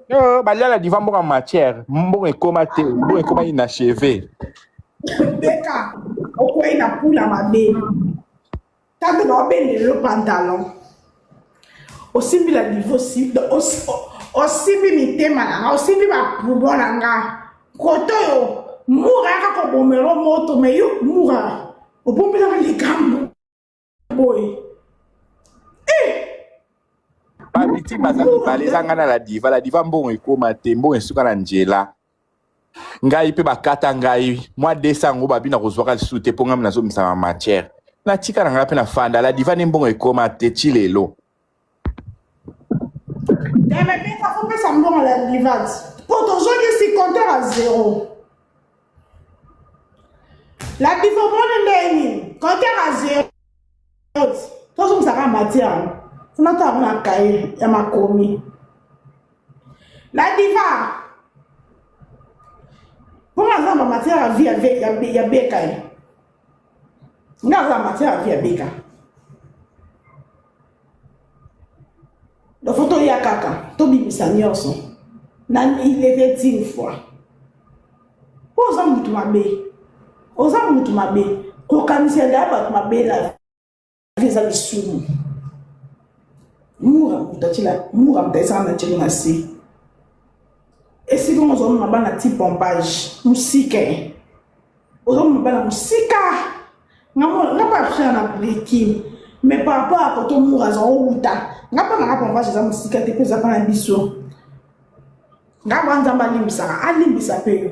[SPEAKER 4] Yo, balia la diva mbongo ya matière, mbongo ekoma te, mbongo ekoma inachevé.
[SPEAKER 1] Beka okwei na pula mabe, tante na obendela yo pantalon, osimbi la diva, osimbi mitema na nga, osimbi bapoumon na nga. Kote oyo mura yaka kobomela moto, me yo mura obombelaka likambo boye.
[SPEAKER 4] Bavictime baza mibale, eza ngai na la diva. La diva mbongo ekoma te, mbongo esuka na nzela. Ngai mpe bakata ngai mwa desa yango, babi na kozwaka lisusu te mpo ngai nazomisaka matière, natika na ngai mpe na fanda. La diva nde mbongo ekoma te ti lelo.
[SPEAKER 1] Deme beka kopesa mbongo la diva mpo tozongisi compteur à zéro. La diva omoni ndenge nini compteur à zéro, tozongisaka matière yango funa to yango na kaye ya makomi. La diva, mpo nga aza na bamatière ya vie ya beka ye, nga aza na matière ya vie ya beka. Donc faut toya kaka tobimisa nyonso na il était une fois, mpo oza mutu mabe, oza mutu mabe. Kokanisa ya bato mabe na vie eza lisumu. Mura moto atila mura, moto ayesaka na tielo na se esika ngo ozomema bana ti pompage mosika, ozomema bana mosika. Nga mpe afrère na brekin, mais par rapport à koto mura aza owuta, nga mpo nanga pompage eza mosika te, mpo eza mpa na biso. Nga mwa Nzambe alimbisaka, alimbisa mpe yo.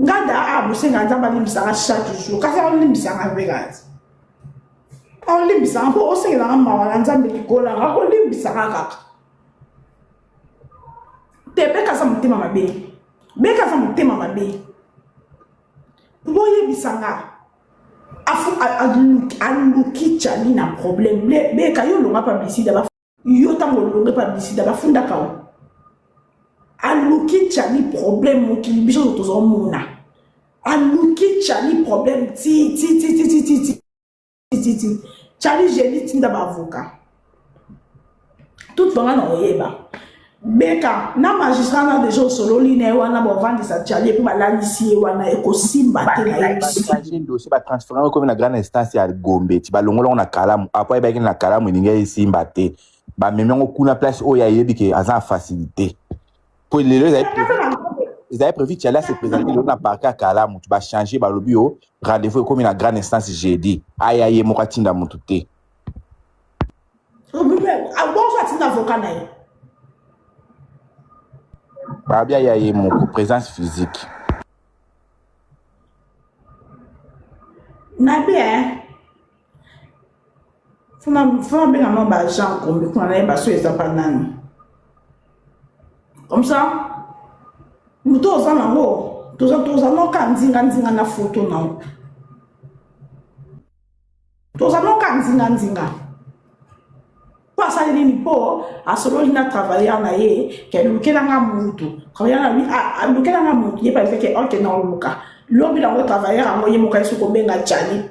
[SPEAKER 1] Nga da a bosenga Nzambe alimbisaka chaque jour, kasi alimbisaka mpe kati olimbisaka mpo osengelaka mawa na Nzambe likolo nanga, akolimbisaka kaka te. Beka aza motema mabe, beka aza motema mabe. Boyebisa nga afu aluki Chali na problème. Beka yo olonga publicité, yo ntango olonge publicité bafundaka o aluki Chali problème. Mokili biso tozomona aluki Chali problème ti ti ti ti ti ti ti ti ti. Chali jeudi tinda baavocat tout vanga na oyeba beka na magistrat na deja osololi na ye wana, bovandisa Chali epo balalisi ye wana, ekosimba te na ye.
[SPEAKER 4] Bachange dossier, batransfere yango, ekomi na grande instance ya Gombe. Ti balongola yango na Kalamu apo ayebaki na Kalamu elingi esimba te, bamemi yango kuna place oyo ayebi ke aza na facilité, po lelo ezali prévu Chali ase présente lelo na parquet ya Kalamu. Ti bachange, balobi o rendez-vous ekomi na grande instance jeudi, aya ye moko, atinda motu te.
[SPEAKER 1] Bonso atinda avocat na ye.
[SPEAKER 4] Babi aya ye moko, présence physique.
[SPEAKER 1] Nabi e funa benga mwa baagent kombi kuna, nayeba so eza pa nani. Comme ça moto oza nango, toza noka nzinga nzinga na foto nango, toza noka nzinga nzinga. Mpo asali nini? Mpo asololi na travailleur na ye ke alukelanga mutu, travailleur na lui alukelanga mutu, ye mpe ke ok, na oluka lobi nango. Travailleur yango ye moko ayesi kobenga Chali.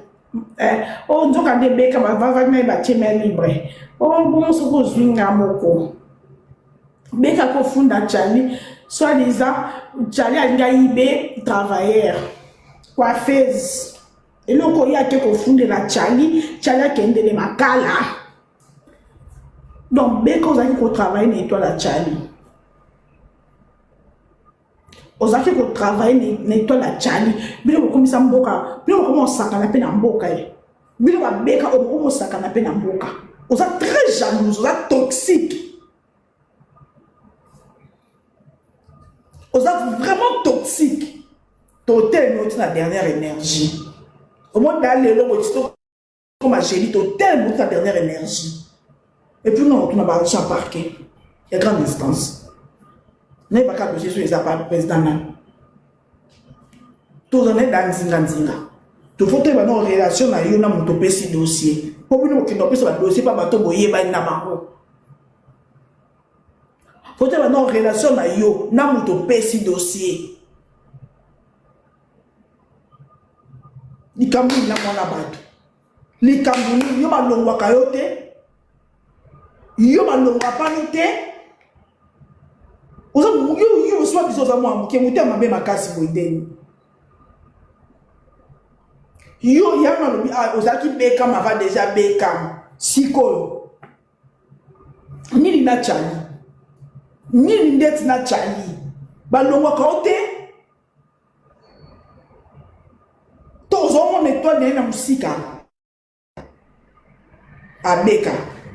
[SPEAKER 1] O nzoka nde beka bavavaki na ye, batie main libre. O bongo soki ozwi nga moko beka kofunda Chali, soit disant Chali alingi ayibe travailleur coiffeuse, eloko oyo ake kofundela Chali, Chali akendele makala. Donc beka ozalaki kotravaille na étoile ya Chali. Ozalaki ko travailler na étoile ya Charlie. Bino bokomisa mboka, bino bokoma osakana pe na mboka ye. Bino babeka oyo bokoma osakana pe na mboka. Oza très jalouse, oza toxique. Oza vraiment toxique. Totelemi oti na dernière énergie. Omoni da lelo boye tokoma jeudi totelemi oti na dernière énergie. Et puis nga otuna ba agent parquet ya grande instance. Nayebaka dossier so eza pa président nani. Toza naye da nzinga nzinga. Tofo toyeba na relation na yo na moto opesi dossier. Po bino bokenda kopesa ba dossier pa bato boyebani na bango. Faut toyeba na relation na yo na moto opesi dossier. Likambo nini na mwana bato? Likambo nini? Yo balongwaka yo te? Yo balongwa pano te? Oza yo yo soit biso oza mwana moke motema mabe makasi boye ndeni. Yo yango alobi ah, ozalaki bekam avant déjà bekam. Sikoyo nini na Charlie? Nini ndeti na Charlie? Balongwaka yo te? To ozomona étoile na ye na mosika abeka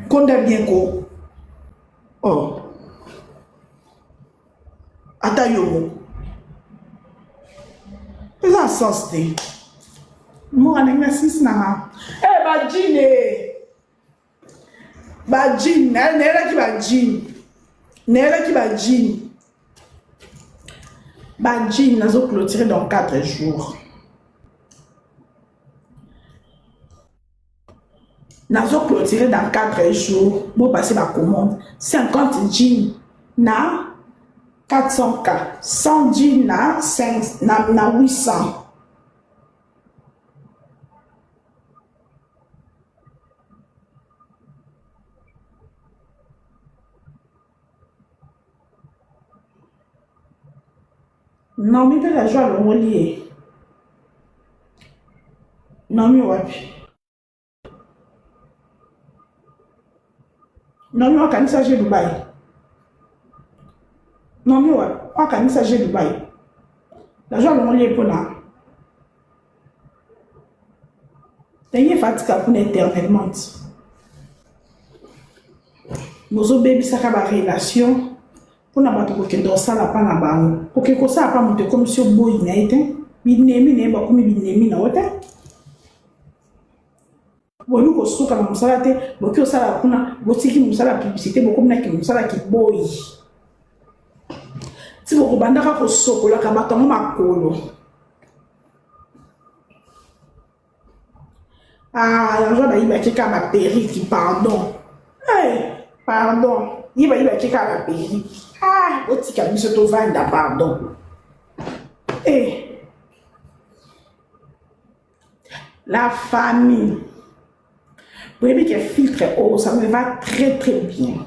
[SPEAKER 1] konda bien ko oh ata yo moko eza sens te moko ndenge na sisi nanga e bajine bajine nayelaki bajine nayelaki bajine bajine nazo clôturer dans 4 jours nazo clôturer dans 4 jours bopase bacommande 50 jean na 400k 100 jean na, 5, na, na 800 Naomi mpe la joie alongoli ye. Naomi wapi? Naomi wakanisa je Dubai. Naomi wapi? Wakanisa je Dubai. La joie alongoli ye mpona ndenge efatika kuna éternellement. Bozobebisaka ba relation mpona bato kokende kosala pa na bango. Kokende kosala pa moto ekomisi yo boyi na ye te, binemi na ye bakomi binemi na yo te. Boyebi kosuka na mosala te, boki kosala kuna, botiki mosala ya publicité, bokomi na mosala kiboyi. Ti bokobandaka kosokolaka bato yango makolo. Ah, l'argent bayibaki kaka ba perruque, pardon. Hey, pardon. Ye bayibaki kaka ba perruque. Ah, botika biso tovanda, pardon. Eh. La famille. Boyebi que filtre oyo, ça me va très très bien.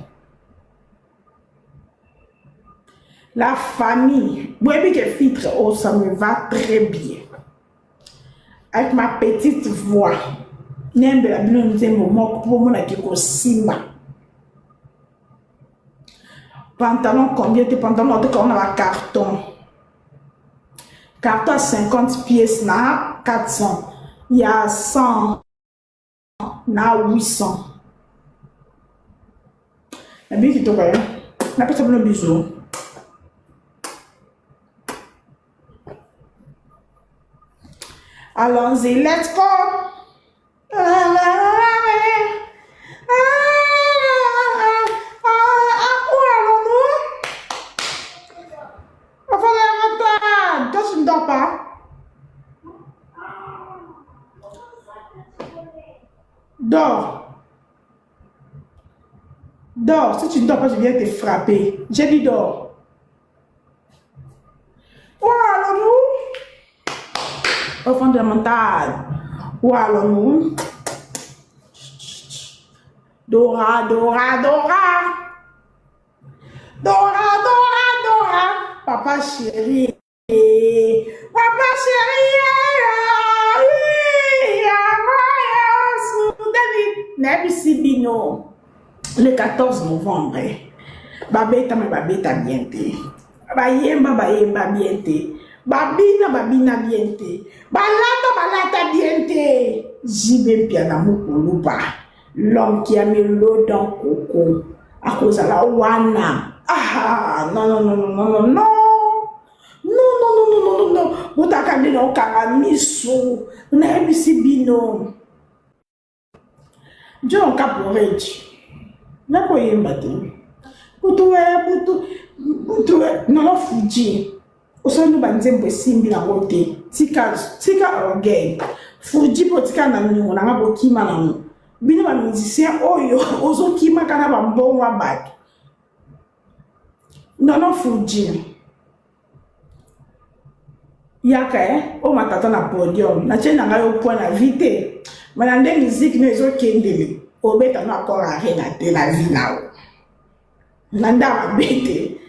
[SPEAKER 1] La famille. Boyebi que filtre oyo, ça me va très bien. Avec ma petite voix. Nembela bino nzembo moko mpo bomonaki kosimba. Pantalon combien te pantalon oteka wana ba carton. Carton ya 50 pièces na 400. Ya 100 na 800. Nabi kitoko yo. Napesa bino bisous. Allons-y, let's go. Toi, tu ne dors pas? Dors. Dors. Si tu ne dors pas, je viens te frapper. J'ai dit dors. Où allons-nous? Au fondamental. Où allons-nous? Dora, Dora, Dora. Dora, Dora, Dora. Papa chéri. Papa chéri. Nayebisi bino le 14 novembre babeta me babeta bien te. Bayemba bayemba bien te. Babina babina bien te. Balata balata bien te. JB Mpiana Mukulupa. L'homme qui a mis l'eau dans coco. Akozala wana. Ah non non non non non non. Non non non non non non. Botaka bino okanga misu. Nayebisi bino. John Caporeji nakoyemba te butu e butu butu e nana Fuji osali banzembo esimbi nango te tika tika orgueil Fuji mpo tika na niongo nanga bokima nango bino ba musicien oyo ozokimaka na bambongo ya bato nono Fuji yaka eh o matata na podium na tie na ngai yo point na vie te mais na nde musique no ezokendele obeta no accord arena te na vie na yo na nde mabe te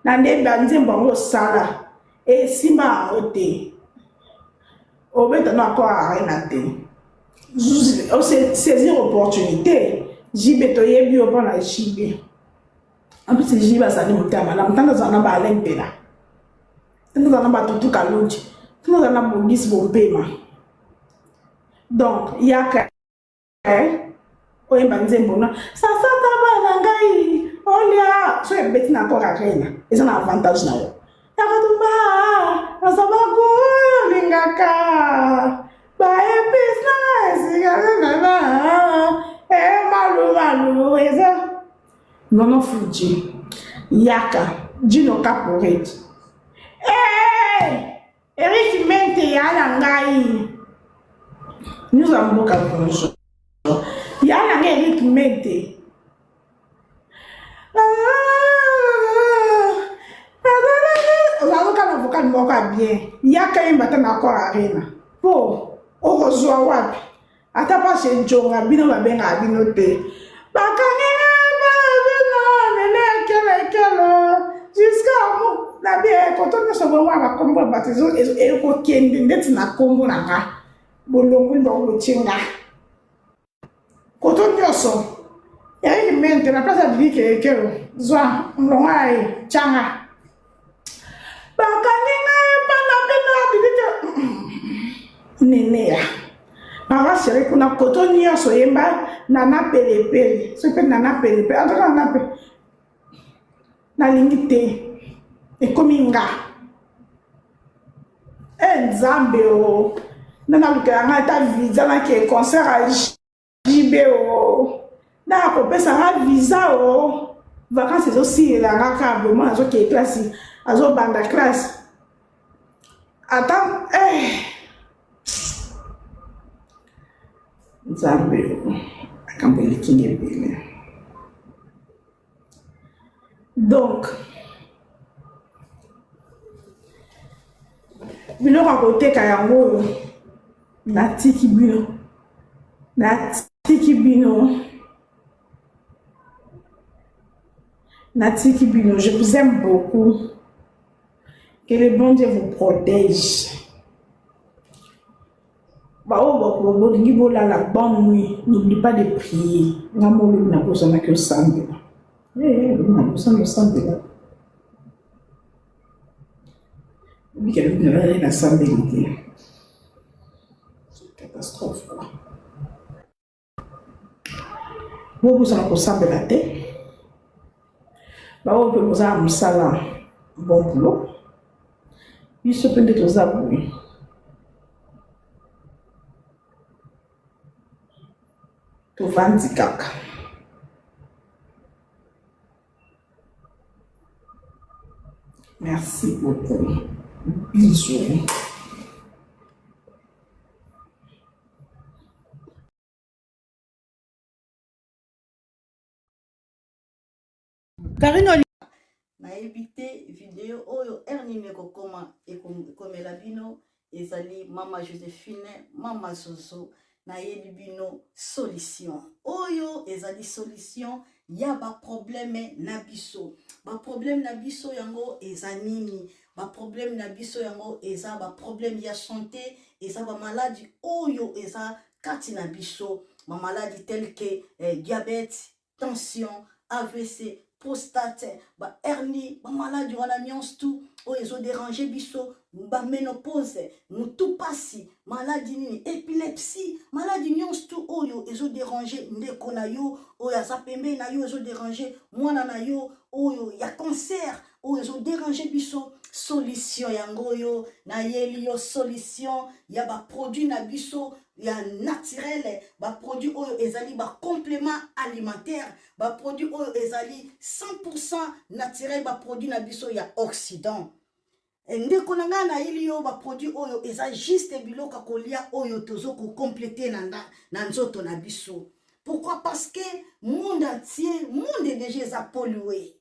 [SPEAKER 1] na nde banzembo yango osala esimba yango te obeta no accord arena te saisir opportunité JB toyebi yo mpo na JB En plus JB azali motema malamu ntango azala na ba Alain Mpela ntango azala na ba Tutu Kalonji ntango azala na Bongisi Bompema donc yaka eh, oyemba nzembo na sasata bana ngai olia so ebeti na accord arena eza na avantage na yo yakatumba nasabaku olingaka baepesi na esika nana emalumalu eza Nono Fuji, Yaka, Djino Caporet. Hey! Eric Mente ya na ngai. Nous avons mboka bonjour. Ya na ngai Eric Mente. Ozalaka na vocal moko ya bien. Yaka yemba ata na Accor Arena. Po okozwa wapi? Ata pasi njonga bino babengaka bino te. Bakangi nga bino nene ekelo ekelo jusqu'à na bi koto nyonso bongo ya bakombo ya bato ekokende ndeti na kombo na nga bolongoli bango botie nga koto nyonso Eric Mente na place ya Didi Kelekelo zwa mlongo ya ye tyanga bakangi ngai epa na bino ya Didi Neneya papa chéri kuna koto nyonso yemba nana pelepele soki mpe nana pelepele antuka nana pe nalingi te ekomi nga e nzambe o nde nalukela ngai ata visa nake concert ya JB o na akopesa nga visa o vacances ezosilela nga kaka boye mwana azokende classe azobanda classe ata eh. nzambe o makambo eleki nga ebele donc biloko ya koteka yango oyo natiki bino natiki bino natiki bino je vous aime beaucoup que le bon Dieu vous protège baoyo bolingi bolala bonne nuit n'oublie pas de prier nga molobi nakozalaki osambela nakosala osambela obika lobi nalali nasambeli te catastrophe quoi bobosana kosambela te baoyo mpe boza na mosala bon boulot biso mpe nde toza boye tovandi kaka merci beaucoup bisous
[SPEAKER 5] Karine nayebi te video oyo heure nini ekokoma ekomela bino ezali mama josephine mama zozo nayeli bino solution oyo ezali solution ya baprobleme na biso baprobleme na biso yango eza nini baprobleme na biso yango eza baprobleme ya sante eza bamaladi oyo eza kati na biso bamaladi tel que eh, diabète tension avc prostate, ba hernie, ba maladi wana nyonso tout oyo ezo déranger biso, ba ménopause, mutu pasi, maladi nini, epilepsie, maladi nyonso tout oyo ezo déranger ndeko na yo oyo aza pembeni na yo, ezo déranger mwana na yo oyo ya cancer oyo ezo déranger biso. Solution yango oyo nayeli yo, solution ya ba produit na biso ya naturel, ba produit oyo ezali ba complément alimentaire, ba produit oyo ezali 100% naturel, ba produit na biso ya Occident. Ndeko na ngai, nayeli yo ba produit oyo eza juste biloko ya kolia oyo tozo kocompléter na nzoto na biso. Pourquoi? Parce que monde entier, monde déjà eza pollué,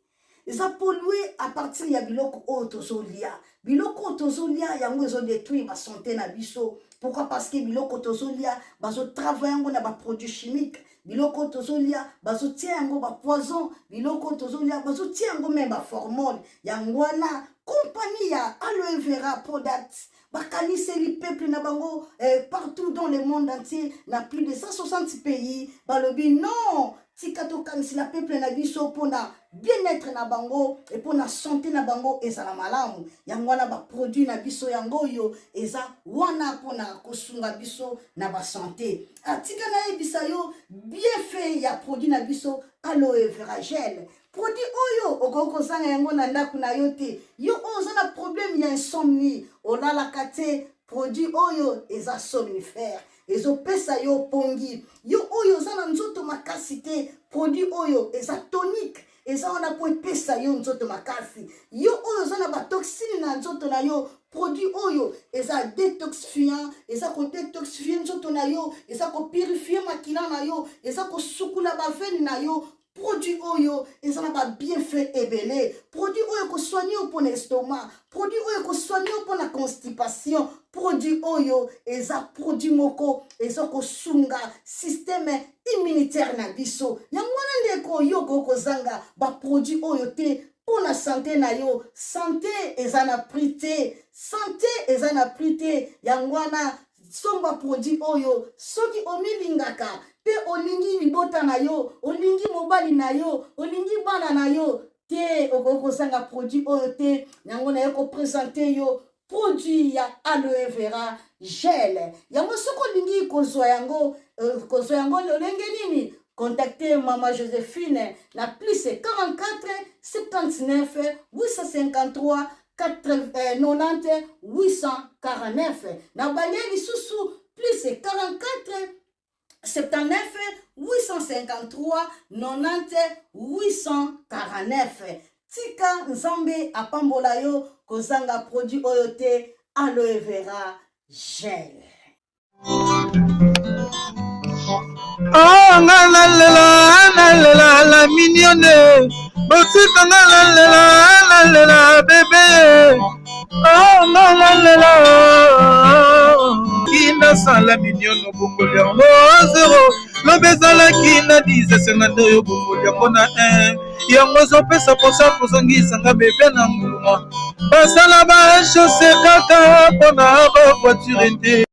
[SPEAKER 5] eza pollué à partir ya biloko oyo tozolia. Biloko oyo tozolia, yango ezodétruire basanté na biso. Pourquoi? Parce que biloko tozolia, bazotravailler yango na baproduit chimique. Biloko oyo tozolia, bazotia yango bapoison. Biloko oyo tozolia, bazotia yango même baformol. Yango wana compagnie ya Aloe Vera Product bakaniseli peuple na bango partout dans le monde entier, na plus de 160 pays. Balobi non, tika tokanisela peuple na biso mpona bien-être na bango e mpona santé na bango ezala malamu. Yango wana baproduit na biso yango oyo eza wana mpona kosunga biso na basanté. Atika nayebisa yo bienfait ya produit na biso Aloe Vera Gel. Produit oyo okoki kozanga yango na ndako na yo te. Yo oyo oza na problème ya insomnie, olalaka te, produit oyo eza somnifère, ezopesa yo pongi. Yo oyo oza na nzoto makasi te, produit oyo eza tonique, eza wana mpo epesa yo nzoto makasi. Yo oyo oza na batoxine na nzoto na yo, produit oyo eza détoxifiant, eza kodétoxifier nzoto na yo, eza kopurifier makila na yo, eza kosukula baveine na yo. Produit oyo eza na babienfait ebele. Produit oyo ekosoigner yo mpona estomac, produit oyo ekosoigner yo mpona constipation. Produit oyo eza produit moko eza kosunga système immunitaire na biso. Yango wana, ndeko, yo okoki kozanga baproduit oyo te mpo na santé na yo. Santé eza na prix te, santé eza na prix te. Yango wana somba produit oyo soki omilingaka mpe olingi libota na yo, olingi mobali na yo, olingi bana na yo te, okoki kozanga produit oyo te. Yango naye koprésenter yo produit ya Aloe Vera Gel. Yango soki olingi kozwa yango, kozwa yango lolenge nini? Contactez Mama Joséphine na plus 44 79 853 90 849. Na balie lisusu, plus 44 79 853 90 849. Tika Nzambe apambola yo. Kozanga produit oyo te, Aloe Vera Gel.
[SPEAKER 6] Oh, nga nalela, nalela la mignonne, botika nga nalela, nalela bébé. Oh, nga nalela kinasala mignonne, obongoli yango zero. Lobi ezalaki na 10, esenga nde oyo obongoli yango na 1. Yango ezopesa mposa kozongisanga bébé na nguluma. Basala bachaussée kaka mpona bavoiture te.